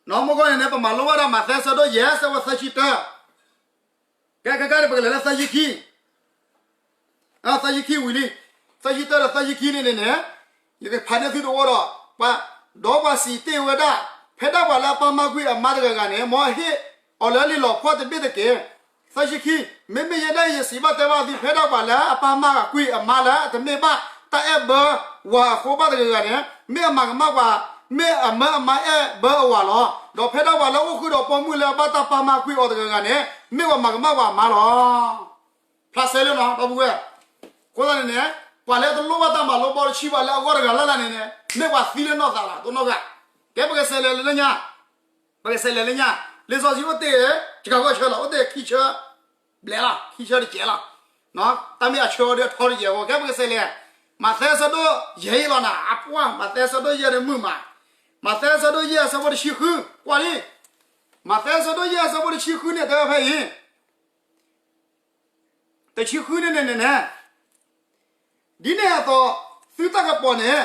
နီၢ်မုၢ်ကီၢ်န့ၣ်န့ၣ် ပမၤလိဘၣ်ဒၣ် မးသဲအဆၢဒိၣ်ယဲၢ် အဆၢဖိသၢဆံတၢ ကဲ, ခဲကနံၣ် ပကလဲၤလၢသၢဆံခံ, သၢဆံခံဝံၤလံ, သၢဆံတၢဒီးသၢဆံခံန့ၣ်န့ၣ်န့ၣ်, ယကဖးန့ၢ်သုတအိၣ်ဒီး, ပှၤ, ဒီးပှၤစံးတ့ၢ်ဝဲဒၣ်, ဖဲဒၣ်ပှၤလၢအပာ်မၢ်ကွံာ်အမါတဂၤဂၤန့ၣ် မ်အဟ့ၣ်အီၤလၢလံာ်လီၤဖှီၣ်တဘ့ၣ်တက့ၢ်. သၢဆံခံ, မ့မ့ၢ်ယဲဒၣ်အံၤ ယစံးဘၣ်တဲဘၣ်သု, ဖဲဒၣ်ပှၤလၢအပာ်မၢ်ကွံာ်အမါလၢအတမ့ၢ်ဘၣ်တၢ်အဲၣ်ဘၢဝၤအဃိဘၣ်တဂၤဂၤန့ၣ်, မ့ၢ်အမၤကမၣ်ပှၤ, မ့ၢ်အမၢအမါအဲၣ်ဘၢအဝၤလီၤ. ဒီးဖဲဒၣ်ပှၤလၢအအိၣ်ဃုာ်ဒီးပိာ်မုၣ်လၢအဘၣ်တၢ်ပာ်မၢ်ကွံာ်အီၤတဂၤဂၤန့ၣ်, မ့ၢ်ပှၤမၤကမၣ်ပှၤမါလီၤ. ဖျါဆဲးလၢနီၤ ဒီပုၢ်ဝဲၢ်, အဃိသတးန့ၣ်န့ၣ်, ပှၤလၢတလိၣ်ဘၣ်တၢ်မၤလိဘီတဆံဘၣ်လၢအဂီၢ်တဂၤလၢ်လၢ်န့ၣ်န့ၣ်, မ့ၢ်ပှၤသံလၢနီၢ်သးလီၤ တိၢ်နီၣ်ဂၤ. ကဲပကစးလဲၤလၢညါ, ပကစးလဲၤလၢညါ, လံာ်စီဆှံအိၣ်တ့ၢ်, တကးဂီၢ်ဆၢလီၤ အိၣ်တ့ၢ်ခံဆၢ, ဘျဲၣ်လီၤ ခံဆၢတကဲးလီၤ. တၢ်မ့ၢ်အဆၢအီၤဒီးအထီတကဲးအဂီၢ် ကဲပကစးလဲၤ, မးသဲအဆၢဒိၣ်ယဲၢ်အံၤလီၤနၤ အပှၢ် မးသဲအဆၢဒိၣ်ယဲၢ်န့ၣ်မုာ်မး, မးသဲအဆၢဒိၣ်ယဲၢ်အဆၢဖိတဆံဃု, ကွၢ်လံ, မးသဲအဆၢဒိၣ်ယဲၢ်အဆၢဖိတဆံဃုန့ၣ် တဲဝဲဖဲအံၤ တဆံဃုန့ၣ်န့ၣ်န့ၣ်, ဒ်န့ၣ်အသိး, သုတၢ်ကပီၤန့ၣ်,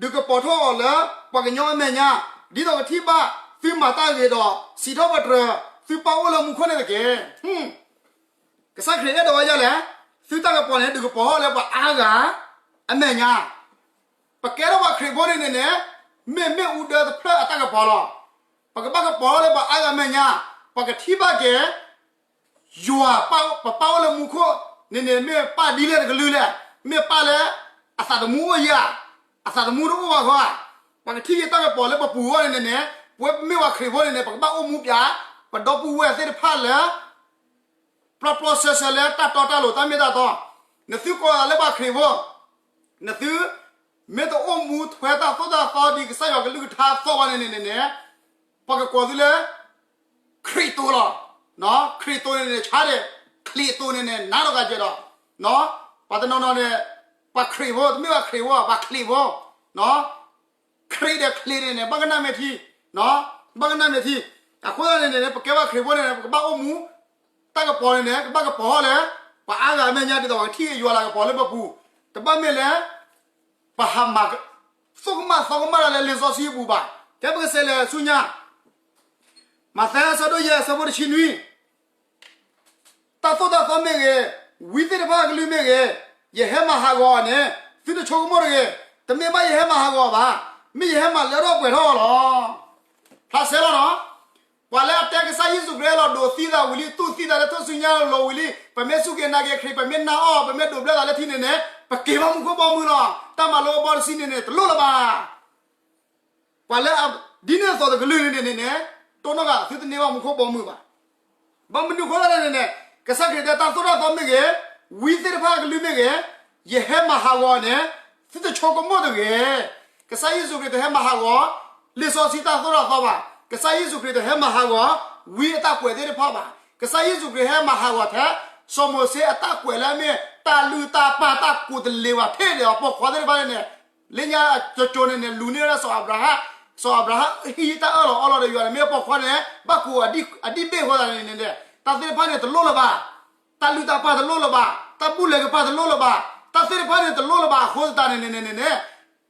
ဒုးကပီၤထီၣ်အီၤလၢပှၤကညီအမဲာ်ညါ, ဒ်သိးကထံၣ်ဘၣ်သုမၤတၢ်ဂ့ၤဒီး စံးထီၣ်ပတြၢၤသုပၢ်အိၣ်လၢမူခိၣ်န့ၣ်တက့ၢ်. ကစၢ်ခရံာ်အဲၣ်ဒိးဝဲဒ်လဲၣ်, သုတၢ်ကပီၤန့ၣ် ဒုးကပီၤထီၣ်လၢပှၤအါဂၤအမဲာ်ညါ, ပကဲထီၣ်ပှၤခရံာ်ဖိန့ၣ်န့ၣ်န့ၣ်, မ့ၢ်မ့ၣ်အူဒၢတဖျၢၣ်အတၢ်ကပီၤလီၤ. ပကဘၣ်ကပီၤထီၣ်လၢပှၤအါဂၤအမဲာ်ညါ, ပှၤကထံၣ်ဘၣ်က့ၤ ယွၤပပၢ်အိၣ်လၢမူခိၣ်န့ၣ်န့ၣ် မ့ၢ်ပၢ်ဒ်လဲၣ်တကလုာ်လဲၣ်, မ့ၢ်ပၢ်လၢအသးသမူအိၣ်ဧါ, အသးသမူတအိၣ်ဘၣ်ဃီဧါ. ပှၤကထံၣ်က့ၤတၢ်ကပီၤလၢပပူၤအဂီၢ်န့ၣ်န့ၣ်န့ၣ်, ပဝဲမ့ၢ်ပှၤခရံာ်ဖိန့ၣ်န့ၣ် ပကဘၣ်အိၣ်မူပျဲ, ပဒီပုၢ်ဝဲၢ်သ့ၣ်တဖၣ်လၢ ပျီပျီဆှဲဆှဲလၢတၢ်တီတၢ်လိၤတၢ်မ့ၢ်တၢ်တီ, နသုကိးသးလၢပှၤခရံာ်ဖိ, နသု မ့ၢ်တအိၣ်မူထွဲတၢ်သိၣ်တၢ်သီဒ်ကစၢ်ယွၤကလုၢ်ကထါအသိးဘၣ်န့ၣ်န့ၣ်န့ၣ်, ပှၤကကိးသုလၢ ခရံာ်တိလီၤ. ခရံာ်တိန့ၣ်န့ၣ် ဆါဒဲး, ခရံာ်တိန့ၣ်န့ၣ် နးဒီးဂၤကဲဒီး, ပှၤတနီၤနီၤန့ၣ် ပှၤခရံာ်ဖိ, တမ့ၢ်ပှၤခရံာ်ဖိ, ပှၤခရံာ်ဖိ, ခရံာ်ဒီးခရံာ်န့ၣ်န့ၣ် ဘၣ်ကနၣ်မ့ၢ်ထံ, ဘၣ်ကနၣ်မ့ၢ်ထံ. အဃိသတးန့ၣ်န့ၣ် ပကဲပှၤခရံာ်ဖိန့ၣ် ပကဘၣ်အိၣ်မူ တၢ်ကပီၤန့ၣ်န့ၣ် ကဘၣ်ကပီၤထီၣ်လၢ ပှၤအါဂၤအမဲာ်ညါ ဒ်သိးပကထံၣ်က့ၤယွၤလၤကပီၤလၢပပူၤ, တဘၣ်မ့ၢ်လၢ ပဟးမၤ သိၣ်ကမၣ်သီကမၣ်တၢ်လၢလံာ်စီဆှံအပူၤဘၣ်. ကဲပကစးလဲၤဆူညါ, မးသဲအဆၢဒိၣ်ယဲၢ်အဆၢဖိတဆံနွံ, တၢ်သိၣ်တၢ်သီမ့ၢ်ဂ့ၤ, ဝံသ့ၣ်တဖၣ်အကလုၢ်မ့ၢ်ဂ့ၤ, ယဟဲမၤဟးဂီၤအီၤန့ၣ် သုတဆိကမိၣ်တဂ့ၤ, တမ့ၢ်ဘၣ်ယဟဲမၤဟးဂီၤအီၤဘၣ်, မ့ၢ်ယဟဲမၤလၢထီၣ်ပှဲၤထီၣ်အီၤလီၤ. ဖျါဆဲးလီၤနီၤ. ပှၤလၢအတဲကစၢ်ယ့ၣ်ၡူးခရံာ်လီၤ ဒိးသံသးဝံၤလံ တူၢ်သံသးလၢထူၣ်စုညါလီၤဝံၤလံ ပမ့ၢ်စူၢ်က့ၤနာ်က့ၤခရံာ် ပမ့ၢ်နာ်အီၤ ပမ့ၢ်ဒိးဘျၢသးလၢထံန့ၣ်န့ၣ် ပက့ၤဘၣ်မူခိၣ်ဘီမုၢ်လီၤ. တၢ်မၤလိအဘီတဆံန့ၣ်န့ၣ် တလိၣ်လၢၤဘၣ်. ပှၤလၢအဒ်န့ၣ်အသိးတကလုာ်န့ၣ်န့ၣ်န့ၣ် တိၢ်နီၣ်ဂၤ သုတန့ၢ်ဘၣ်မူခိၣ်ဘီမုၢ်ဘၣ်. ဘၣ်မနုၤအဃိသတးန့ၣ်န့ၣ် ကစၢ်ခရံာ်တဲတၢ်သိၣ်တၢ်သီမ့ၢ်ဂ့ၤ, ဝံသ့ၣ်တဖၣ်အကလုၢ်မ့ၢ်ဂ့ၤ, ယဟဲမၤဟးဂီၤန့ၣ်, သုတဆိကမိၣ်တဂ့ၤ. ကစၢ်ယ့ၣ်ၡူးခရံာ်တဟဲမၤဟးဂီၤ လံာ်စီဆှံတၢ်သိၣ်တၢ်သီဘၣ်. ကစၢ်ယ့ၣ်ၡူးခရံာ်တဟဲမၤဟးဂီၤ ဝံအတၢ်ကွဲးသ့ၣ်တဖၣ်ဘၣ်. ကစၢ်ယ့ၣ်ၡူးခရံာ်ဟဲမၤဟးဂီၤထဲ စီၤမိၤၡ့အတၢ်ကွဲးလၢအမ့ၢ် တၢ်လုၢ်တၢ်ပာ်တၢ်ကူးတလ့ၤဘၣ် ထဲဒၣ်အပိာ်ခွါသ့ၣ်တဖၣ်န့ၣ်န့ၣ်, လၢညါကၠိကၠိန့ၣ်န့ၣ် လူၤန့ၢ်ဝဲဒၣ်စီၤအၤဘြၤဟၣ်, စီၤအၤဘြၤဟၣ်ဟံးတၢ်အၢၣ်လီၤအီလီၤဒီးယွၤန့ၣ် မ့ၢ်ပိာ်ခွါန့ၣ် ဘၣ်ကူးအဒံၣ်ဘ့ၣ်အဃိသတးန့ၣ်န့ၣ်, တၢ်သ့ၣ်တဖၣ်န့ၣ်တလိၣ်လၢၤဘၣ်. တၢ်လုၢ်တၢ်ပာ်တလိၣ်လၢၤဘၣ်, တၢ်ဘူၣ်လဲၤကပၤတလိၣ်လၢၤဘၣ်, တၢ်သ့ၣ်တဖၣ်န့ၣ်တလိၣ်လၢၤဘၣ်အဃိသတးန့ၣ်န့ၣ်န့ၣ်န့ၣ်,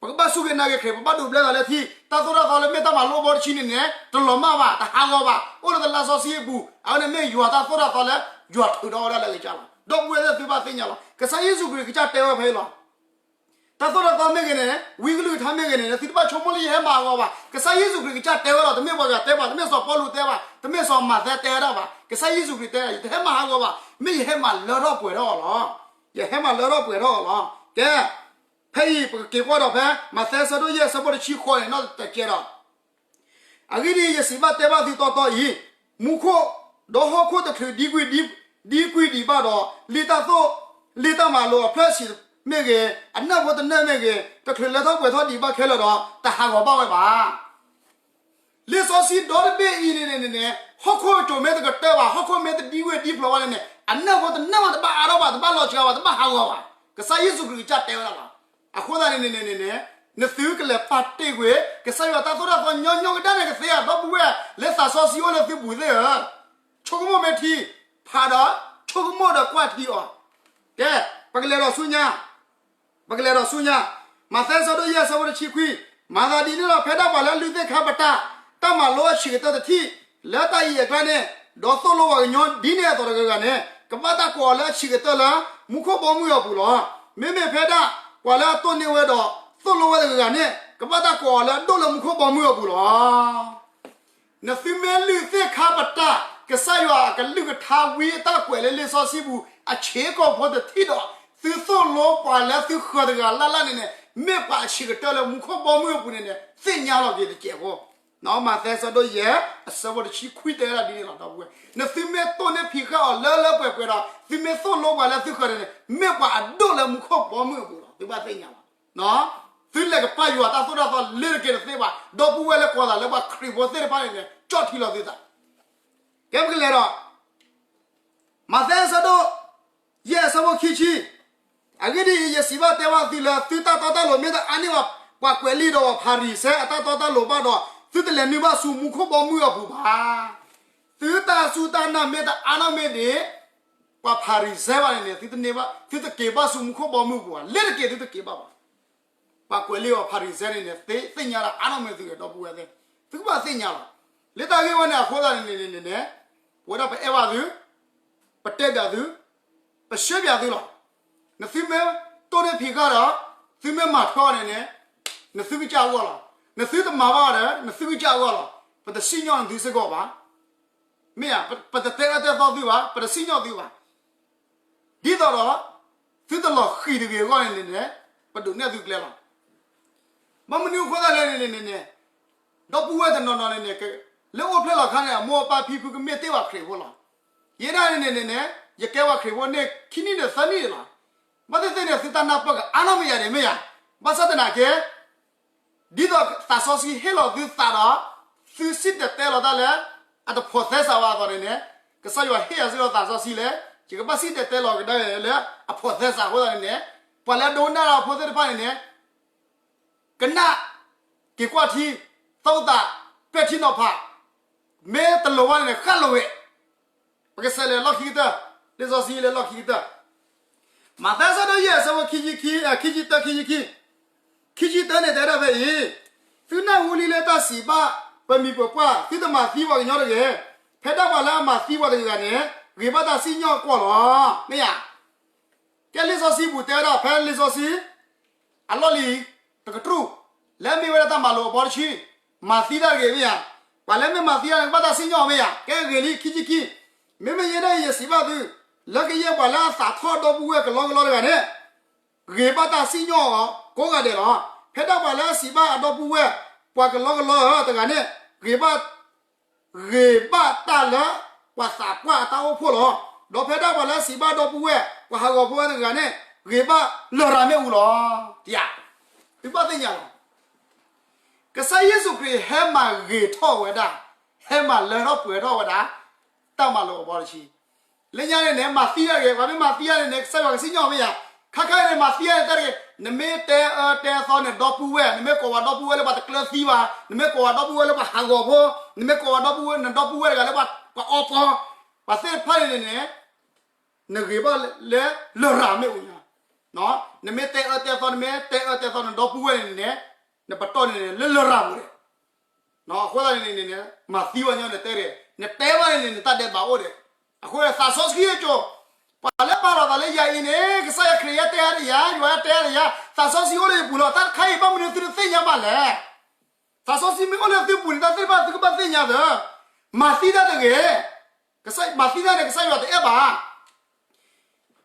ပကဘၣ်စူၢ်က့ၤနာ်က့ၤခရံာ် ပဘၣ်ဒိးဘျၢသးလၢထံ, တၢ်သိၣ်တၢ်သီလၢမ့ၢ်တၢ်မၤလိာ်အဘီတဆံန့ၣ်န့ၣ် တလီၤမၢ်ဘၣ်, တဟးဂီၤဘၣ်, အိၣ်လၢတလါစီဆှံအပူၤ, အဝဲန့ၣ်မ့ၢ်ယွၤတၢ်သိၣ်တၢ်သီလၢ ယွၤထုးထီၣ်ဝဲဒၣ်လၢအကစၢ်လီၤ. ဒီပုၢ်ဝဲၢ်သ့ၣ်သုဘၣ်သ့ၣ်ညါလီၤ. ကစၢ်ယ့ၣ်ၡူးခရံာ်ကစၢ်တဲဝဲဖဲအံၤလီၤ. တၢ်သိၣ်တၢ်သီမ့ၢ်ဂ့ၤန့ၣ်, ဝံကလုၢ်ကထါမ့ၢ်ဂ့ၤန့ၣ် သုတဘၣ်ဆိကမိၣ်လၢယဟဲမၤဟးဂီၤဘၣ်. ကစၢ်ယ့ၣ်ၡူးခရံာ်ကစၢ်တဲဝဲလီၤ. တမ့ၢ်ပှၤဂၤတဲဘၣ်, တမ့ၢ်စီၤပီလူးတဲဘၣ်, တမ့ၢ်စီၤမးသဲတဲဝဲဒၣ်ဘၣ်. ကစၢ်ယ့ၣ်ၡူးခရံာ်တဲ, ယတဟဲမၤဟးဂီၤဘၣ်, မ့ၢ်ယဟဲမၤလၢထီၣ်ပှဲၤထီၣ်အီၤလီၤ. ယဟဲမၤလၢထီၣ်ပှဲၤထီၣ်အီၤလီၤ. ကဲ, ဖဲအံၤပကက့ၤကွၢ်ဒီးဖဲ မးသဲအဆၢဒိၣ်ယဲၢ်အဆၢဖိတဆံဃိးန့ၣ် နီၢ်တကဲဒီး အဂ့ၢ်ဒ်အံၤ, ယစံးဘၣ်တဲဘၣ်သုတီတီအံၤ, မူခိၣ်, ဒီးဟီၣ်ခိၣ်တချုးဒံကွံာ်ဒံးဘၣ်ဒီး, လံာ်တၢ်သိၣ်, လံာ်တၢ်မၤလိာ်အဖျၢၣ်ဆံးမ့ၢ်ဂ့ၤ, အနၢၣ်ဖိတနၢၣ်မ့ၢ်ဂ့ၤ, တချုးလၢထီၣ်ပှဲၤထီၣ်ဒံးဘၣ်ခဲလၢာ်ဒီး တဟးဂီၤဘၣ်ဝဲဘၣ်. လံာ်စီဆှံဒီတဘ့ၣ်အံၤန့ၣ်န့ၣ်န့ၣ်, ဟီၣ်ခိၣ်ကၠိမ့ၢ်တကတၢၢ်ဘၣ်, ဟီၣ်ခိၣ်မ့ၢ်တဒံကွံာ်ဒံဖျိးဘၣ်န့ၣ်န့ၣ်, အနၢၣ်ဖိတနၢၣ်ဘၣ်, တဘၣ်အါထီၣ်ဘၣ်, တဘၣ်လီၤစှၤဘၣ်, တဘၣ်ဟးဂီၤဘၣ်. ကစၢ်ယ့ၣ်ၡူးခရံာ်ကစၢ်တဲဝဲဒၣ်လီၤ. အဃိသတးန့ၣ်န့ၣ်န့ၣ်န့ၣ်, နသုကလဲၤပာ်တ့ၢ်ကွံာ် ကစၢ်ယွၤတၢ်သိၣ်တၢ်သီညီညီကဒၣ်န့ၣ်ကသ့ဧါ, ဒီပုၢ်ဝဲၢ်လၢသးစီဆှံအိၣ်လၢသုပူၤသ့ၣ်ဧၢ, ဆိကမိၣ်မ့ၢ်ထံ, ဖးဒီး, ဆိကမိၣ်ဒီးကွၢ်ထံအီၤ. ကဲ, ပကလဲၤဒီးဆူညါ, ပကလဲၤဒီးဆူညါ, မးသဲအဆၢဒိၣ်ယဲၢ်အဆၢဖိတဆံခွံ, မၤသးဒ်န့ၣ်ဒီး ဖဲဒၣ်ပှၤလၢအလုၢ်သ့ၣ်ခါပတာ် တၢ်မၤလိအဆံးကတၢၢ်တထံၣ် လၢတၢ်အံးအကျါန့ၣ်, ဒီးသိၣ်လိဝဲကညီဒ်န့ၣ်အသိးတဂၤဂၤန့ၣ်, ကဘၣ်တၢ်ကိးအီၤလၢအဆံးကတၢၢ်လၢ မူခိၣ်ဘီမုၢ်အပူၤလီၤ. မ့မ့ၢ်ဖဲဒၣ်ပှၤလၢအတိၢ်န့ၢ်ဝဲဒီးသိၣ်လိဝဲတဂၤဂၤန့ၣ်, ကဘၣ်တၢ်ကိးအီၤလၢအဒိၣ်လၢမူခိၣ်ဘီမုၢ်အပူၤလီၤ. နသုမ့ၢ်လုၢ်သ့ၣ်ခါပတာ် ကစၢ်ယွၤအကလုၢ်ကထါဝံအတၢ်ကွဲးလၢလံာ်စီဆှံပူၤ အဆံးကိာ်ဖိတထံၣ်ဒီး, သုသိၣ်လိပှၤလၢသုဃၢၤတဂၤလၢ်လၢ်န့ၣ်န့ၣ်, မ့ၢ်ပှၤအဆံးကတၢၢ်လၢမူခိၣ်ဘီမုၢ်အပူၤန့ၣ်န့ၣ် သ့ၣ်ညါလီၤက့ၤတစဲးဖိ. မးသဲအဆၢဒိၣ်ယဲၢ် အဆၢဖိတဆံခွံတဲဝဲဒၣ်ဒ်န့ၣ်လီၤ ဒီပုၢ်ဝဲၢ်, နသုမ့ၢ်တိၢ်န့ၢ်ဖံးဃာ်အီၤလၢလၢပှဲၤပှဲၤဒီး သုမ့ၢ်သိၣ်လိပှၤလၢသုဃၢၤန့ၣ်န့ၣ်, မ့ၢ်ပှၤအဒိၣ်လၢမူခိၣ်ဘီမုၢ်အပူၤလီၤ. သုဘၣ်သ့ၣ်ညါလီၤ. သုလဲၤကပာ်ယွၤတၢ်သိၣ်တၢ်သီလၢတက့ၤတသ့ဘၣ်, ဒီပုၢ်ဝဲၢ်လၢကိးသးလၢပှၤခရံာ်ဖိသ့ၣ်တဖၣ်န့ၣ်န့ၣ် ကၠီၣ်ထံလီၤသုသး. ကဲပကလဲၤဒီး မးသဲအဆၢဒိၣ်ယဲၢ်အဆၢဖိခံဆံ, အဂ့ၢ်ဒ်အံၤ, ယစံးဘၣ်တဲဘၣ်သုလၢ သုတၢ်တီတၢ်လိၤမ့ၢ်တအါန့ၢ်ဘၣ် ပှၤကွဲးလံာ်ဒီးပှၤဖၤရံၤၡဲအတၢ်တီတၢ်လိၤဘၣ်ဒီး, သုတလဲၤနုာ်ဘၣ်ဆူမူခိၣ်ဘီမုၢ်အပူၤဘၣ်. သုတၢ်စူၢ်တၢ်နာ်မ့ၢ်တအါနီၢ်မ့ၢ်ဒံး ပှၤဖၤရံၤၡဲဘၣ်န့ၣ်န့ၣ်, သုတက့ၤဘၣ်ဆူမူခိၣ်ဘီမုၢ်အပူၤဘၣ်, လၢတက့ၤသုတက့ၤဘၣ်ဘၣ်. ပှၤကွဲးလံာ်အီၤဖၤရံၤၡဲန့ၣ်န့ၣ် သ့ၣ်ညါဒၣ်အါနီၢ်မ့ၢ်သုဂ့ၤ ဒီပုၢ်ဝဲၢ်သ့ၣ်, သုကဘၣ်သ့ၣ်ညါလီၤ. လၢတၢ်ဂ့ၢ်ဝဲန့ၣ်အဃိသတးန့ၣ်န့ၣ်န့ၣ်န့ၣ်, ပဝဲဒၣ်ပအဲၣ်ဘၣ်သု, ပတဲဘၣ်သု, ပဆှၢဘၣ်သုလီၤ. နသုမ့ၢ်တိၢ်န့ၢ်ဖံးဃာ်ဒီး, သုမ့ၢ်မၤထွဲအီၤန့ၣ်န့ၣ်, နသုကစၢ်အဂီၢ်လီၤ. နသုတမၤဘၣ်ဒီး နသုကစၢ်အဂီၢ်လီၤ. ပတစံၣ်ညီၣ်နသုစ့ၢ်ကီးဘၣ်. မ့ၢ်ဧါ, ပတတဲအၢတဲသီသုဘၣ်, ပတစံၣ်ညီၣ်သုဘၣ်. ဒ်သိးဒီး သုတလီၤဃံၤတဂ့ၤအဂီၢ်န့ၣ်န့ၣ်န့ၣ်, ပဒုးနဲၣ်သုကျဲလီၤ. ဘၣ်မနုၤအဃိသတးလဲၣ်န့ၣ်န့ၣ်န့ၣ်, ဒီပုၢ်ဝဲၢ်တနီၤနီၤန့ၣ်န့ၣ်, လၢအိၣ်ဖျဲၣ်လီၤခါန့ၣ် အမိၢ်အပၢ်ဖံဖုကမ့ၢ်တ့ၢ်ပှၤခရံာ်ဖိလီၤ. ယဲဒၣ်န့ၣ်န့ၣ်န့ၣ်န့ၣ်, ယကဲပှၤခရံာ်ဖိန့ၣ် ခံနံၣ်န့ၣ်သၢနံၣ်န့ၣ်လီၤ. ဘၣ်သ့ၣ်သ့ၣ်န့ၣ် သုတၢ်နၢ်ပၢၢ်ကအါနီၢ်မ့ၢ်ယၤန့ၣ်မ့ၢ်ဧါ. ဘၣ်ဆၣ်သနာ်က့ ဒ်သိးသးစီဆှံဟ့ၣ်လီၤသုသးဒီး, သုစံၣ်တဲၤတဲလီၤတၢ်လၢ အတဖိးသဲစးဝဲအသိးန့ၣ်န့ၣ်, ကစၢ်ယွၤဟ့ၣ်ယၤစ့ၢ်ကီးသးစီဆှံလၢ ယကဘၣ်စံၣ်တဲၤတဲလီၤကဒါက့ၤလၢအဖိးသဲစးအဃိသတးန့ၣ်န့ၣ်, ပှၤလၢအဒိကနၣ်တၢ်ဖိသ့ၣ်တဖၣ်န့ၣ်န့ၣ်, ကနၣ်က့ၤကွၢ်ထံ, သိသး, ပဲာ်ထံနီၤဖး, မ့ၢ်တလိၤဘၣ်န့ၣ်န့ၣ် ဃၣ်လိာ်ဝဲ, ပကစးလဲၤလီၢ်ခံကတၢၢ်, လံာ်စီဆှံလၢလီၢ်ခံကတၢၢ် မးသဲအဆၢဒိၣ်ယဲၢ်အဆၢဖိခံဆံခံ, ခံဆံတၢ ခံဆံခံ, ခံဆံတၢန့ၣ်တဲဒၣ်ဖဲအံၤ, သုနၢ်ဟူလံလၢတၢ်စံးဘၣ်ပမံၤပပှၢ်, သုတမၤသံပှၤကညီတဂ့ၤ. ဖဲဒၣ်ပှၤလၢအမၤသံပှၤတဂၤဂၤန့ၣ်, ဂ့ၤဘၣ်တၢ်စံၣ်ညီၣ်အကီၢ်လီၤ. မ့ၢ်ဧါ. ကဲလံာ်စီဆှံပူၤတဲဝဲဒၣ်ဖဲလံာ်စီဆှံ အလီၢ်လံၤတကတြူၢ်, လၢအမ့ၢ်ဝဲဒၣ်တၢ်မၤလိာ်အဘီတဆံ, မၤသံတၢ်တဂ့ၤမ့ၢ်ဧါ. ပှၤလၢမ့ၢ်မၤသံတၢ်န့ၣ် ကဘၣ်တၢ်စံၣ်ညီၣ်မ့ၢ်ဧါ. ကဲဂ့ၤလံ ခံဆံခံ, မ့မ့ၢ်ယဲဒၣ်အံၤ ယစံးဘၣ်သု, လၢကယဲၢ်ပှၤလၢအသးထီၣ်ဒီပုၢ်ဝဲၢ်ကလီကလီတဂၤန့ၣ်, ဂ့ၤဘၣ်တၢ်စံၣ်ညီၣ်အီၤကိးဂၤဒဲးလီၤ. ဖဲဒၣ်ပှၤလၢအစံးဘၣ်အဒီပုၢ်ဝဲၢ် ပှၤကလီကလီဧၢတဂၤန့ၣ်, ဂ့ၤဘၣ် ဂ့ၤဘၣ်တၢ်လၢပှၤသးပှၢ်အတၢ်အိၣ်ဖှိၣ်လီၤ. ဒီးဖဲဒၣ်ပှၤလၢစံးဘၣ်ဒီပုၢ်ဝဲၢ် ပှၤဟးဂီၤဖိဝဲတဂၤန့ၣ် ဂ့ၤဘၣ်လရာ်မ့ၣ်အူလီၤ. တယၤ, သုဘၣ်သ့ၣ်ညါလီၤ. ကစၢ်ယ့ၣ်ၡူးခရံာ်ဟဲမၤဂ့ၤထီၣ်ဝဲဒၣ်, ဟဲမၤလၢထီၣ်ပှဲၤထီၣ်ဝဲဒၣ် တၢ်မၤလိာ်အဘီတဆံ. လၢညါန့ၣ်န့ၣ် မၤသံတၢ်တဂ့ၤ, ပှၤမ့ၢ်မၤသံတၢ်န့ၣ်န့ၣ် ကစၢ်ယွၤကစံၣ်ညီၣ်မ့ၢ်ယၤ, ခါခါန့ၣ် မၤသံတၢ်န့ၣ်တၢ်တဂ့ၤ, နမ့ၢ်တဲအၢတဲသီနဒီပုၢ်ဝဲၢ်, နမ့ၢ်ကိးဝဲဒီပုၢ်ဝဲၢ်လၢပှၤတကျၢၤသံဘၣ်, နမ့ၢ်ကိးဝဲဒီပုၢ်ဝဲၢ်လၢပှၤဟးဂီၤဖိ, နမ့ၢ်ကိးဝဲဒီပုၢ်ဝဲၢ် နဒီပုၢ်ဝဲၢ်တဂၤလၢပှၤအီပီ, ပှၤသ့ၣ်တဖၣ်န့ၣ်န့ၣ်န့ၣ် နဂ့ၤဘၣ်လၢလရာ်မ့ၣ်အူညါ, နမ့ၢ်တဲအၢတဲသီ နမ့ၢ်တဲအၢတဲသီနဒီပုၢ်ဝဲၢ်န့ၣ်န့ၣ်, နပတီၢ်န့ၣ်န့ၣ် လၢလရာ်ပူၤန့ၣ်, အဃိသတးန့ၣ်န့ၣ် မၤသံဝဲညီနတဲဒၣ်, နတဲဘၣ်န့ၣ်န့ၣ် နတၢ်ဒဲးဘးအိၣ်ဒၣ်, အဃိသတးသးစီဆှံအကၠိ, ပှၤလၢပာ်လီၤသးလၢယၤအံၤန့ၣ် ကစၢ်ယွၤခရံာ်ယဲတဲအါဒၣ်ယၤ, ယွၤယဲတဲအါဒၣ်ယၤ, သးစီဆှံအိၣ်လၢယပူၤလီၤ, တၢ်တခါအံၤဘၣ်မနုၤသုတသ့ၣ်ညါဘၣ်လဲၣ်. သးစီဆှံမ့ၢ်အိၣ်လၢသုပူၤန့ၣ် တၢ်သ့ၣ်တဖၣ်သုကဘၣ်သ့ၣ်ညါသ့, မၤသံတၢ်တဂ့ၤ, မၤသံတၢ်န့ၣ် ကစၢ်ယွၤတအဲၣ်ဘၣ်,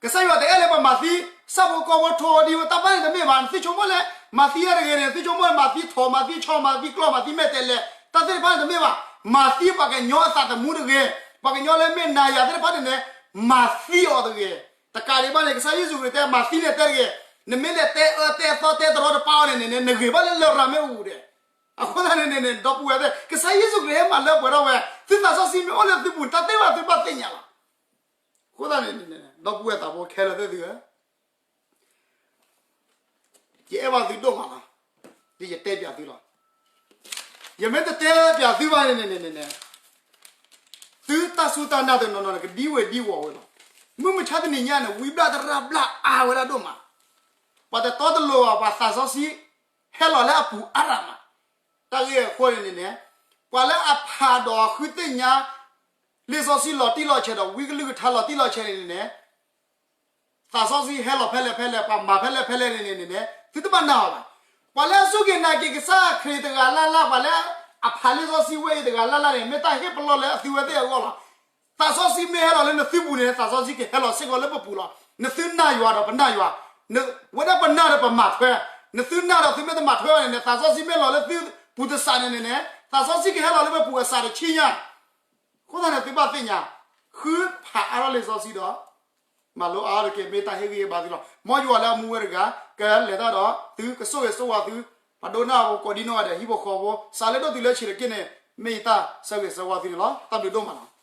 ကစၢ်ယွၤတအဲၣ်လၢပမၤသံ, ဆၣ်ဖိကီၢ်ဖိထိဒံဝဲတၢ်ဘၣ်န့ၣ်တမ့ၢ်ဘၣ်, နသုဆိကမိၣ်လဲၣ်, မၤသံတၢ်တဂ့ၤန့ၣ် သုဆိကမိၣ်လၢမၤသံထိး မၤသံဆီ မၤသံကျီ မၤသံမဲာ်တဲးလဲး, တၢ်သ့ၣ်တဖၣ်န့ၣ်တမ့ၢ်ဘၣ်, မၤသံပှၤကညီအသးသမူတဂ့ၤ, ပှၤကညီလၢမ့ၢ်နၤယၤသ့ၣ်တဖၣ်န့ၣ်န့ၣ်, မၤသံအီၤတဂ့ၤ, တကးဒံးဘၣ်န့ၣ် ကစၢ်ယ့ၣ်ၡူးခရံာ်တဲ မၤသံန့ၣ်တဲတဂ့ၤ, နမ့ၢ်လဲၤတဲအၢတဲသီတဲတရီတပါအီၤန့ၣ်န့ၣ် နဂ့ၤဘၣ်လၢလရာ်မ့ၣ်အူဒၣ်, အဃိသတးန့ၣ်န့ၣ် ဒီပုၢ်ဝဲၢ်သ့ၣ် ကစၢ်ယ့ၣ်ၡူးခရံာ်ဟဲမၤလၢပှဲၤထီၣ်ဝဲ, သုသးစီဆှံမ့ၢ်အိၣ်လၢသုပူၤန့ၣ် တၢ်သ့ၣ်တဖၣ်သုဘၣ်သ့ၣ်ညါလီၤ. အဃိသတးန့ၣ်န့ၣ် ဒီပုၢ်ဝဲၢ်သးဖိခဲလၢာ်သ့ၣ်သုဧၢ, ယအဲၣ်ဘၣ်သုဒိၣ်မးလီၤ, ဒ်ယတဲပၠးသုလီၤ. ယမ့ၢ်တတဲပၠးသုဘၣ်န့ၣ်န့ၣ်န့ၣ်, သုတၢ်စူၢ်တၢ်နာ်တနီၤနီၤန့ၣ် ကဒံဝဲဒံဝီၤဝဲလီၤ. မုၢ်မဆါတနံၤညါန့ၣ် ဝံဘျၣ်တရၣ်ဘျၣ်အါဝဲဒၣ်ဒိၣ်မး, ပှၤတတီတလိၤဘၣ် ပှၤသးစီဆှံ ဟဲလီၤလၢအပူၤအါရၣ်မး, တၢ်ဂ့ၢ်အဃိန့ၣ်န့ၣ်, ပှၤလၢအဖးဒီးဃုသ့ၣ်ညါ လံာ်စီဆှံလီၤတံၢ်လီၤဆဲးဒီး ဝံကလုၢ်ကထါလီၤတံၢ်လီၤဆဲးန့ၣ်န့ၣ်, သးစီဆှံဟဲလီၤဖဲလဲၣ်ဖဲလဲၣ် ပှၤမၤဖဲလဲၣ်ဖဲလဲၣ်န့ၣ်န့ၣ်န့ၣ် သုတဘၣ်နာ်အီၤဘၣ်. ပှၤလၢအစူၢ်က့ၤနာ်က့ၤကစၢ်ခရံာ်တဂၤလၢ်လၢ် ပှၤလၢအဖးလံာ်စီဆှံဝဲအံၤတဂၤလၢ်လၢ်န့ၣ် မ့ၢ်တၢ်ဟ့ၣ်ပလီၢ်လၢအသုဝဲသ့ၣ်အဂီၢ်လီၤ. သးစီဆှံမ့ၢ်ဟဲလီၤလၢနသုပူၤန့ၣ် သးစီဆှံကဟဲလီၤစ့ၢ်ကီးလၢပပူၤလီၤ. နသုနာ်ယွၤဒီးပနာ်ယွၤ, ဝဲဒၣ်ပနာ်ဒီးပမၤထွဲ, နသုနာ်ဒီးသုမ့ၢ်တမၤထွဲဘၣ်န့ၣ်န့ၣ် သးစီဆှံမ့ၢ်လီၤလၢသုပူၤတစးန့ၣ်န့ၣ်န့ၣ် သးစီဆှံကဟဲလီၤလၢပပူၤအစးတဆံညါ အဃိသတးန့ၣ် သုဘၣ်သ့ၣ်ညါ, ဃုဖးအါထီၣ်လံာ်စီဆှံဒီး မၤလိအါထီၣ်တက့ၢ် မ့ၢ်တၢ်ဟ့ၣ်ဂံၢ်ဟ့ၣ်ဘါသုလီၤ. မ်ယွၤလၢအမူဝဲတဂၤ ကလဲၤတၢ်ဒီးသု ကဆိၣ်ဂ့ၤဆိၣ်ဝါသု, ပှၤဒိကနၣ်ဖိကိးဒံနီၢ်ဂၤဒဲး ဟံၣ်ဖိဃီဖိ စးလၢဒိၣ်တုၤလၢဆံးတက့ၢ်န့ၣ် မ့ၢ်ယတၢ်ဆၢဂ့ၤဆၢဝါသုန့ၣ်လီၤ. တၢ်ဘျုးဒိၣ်မးလီၤ.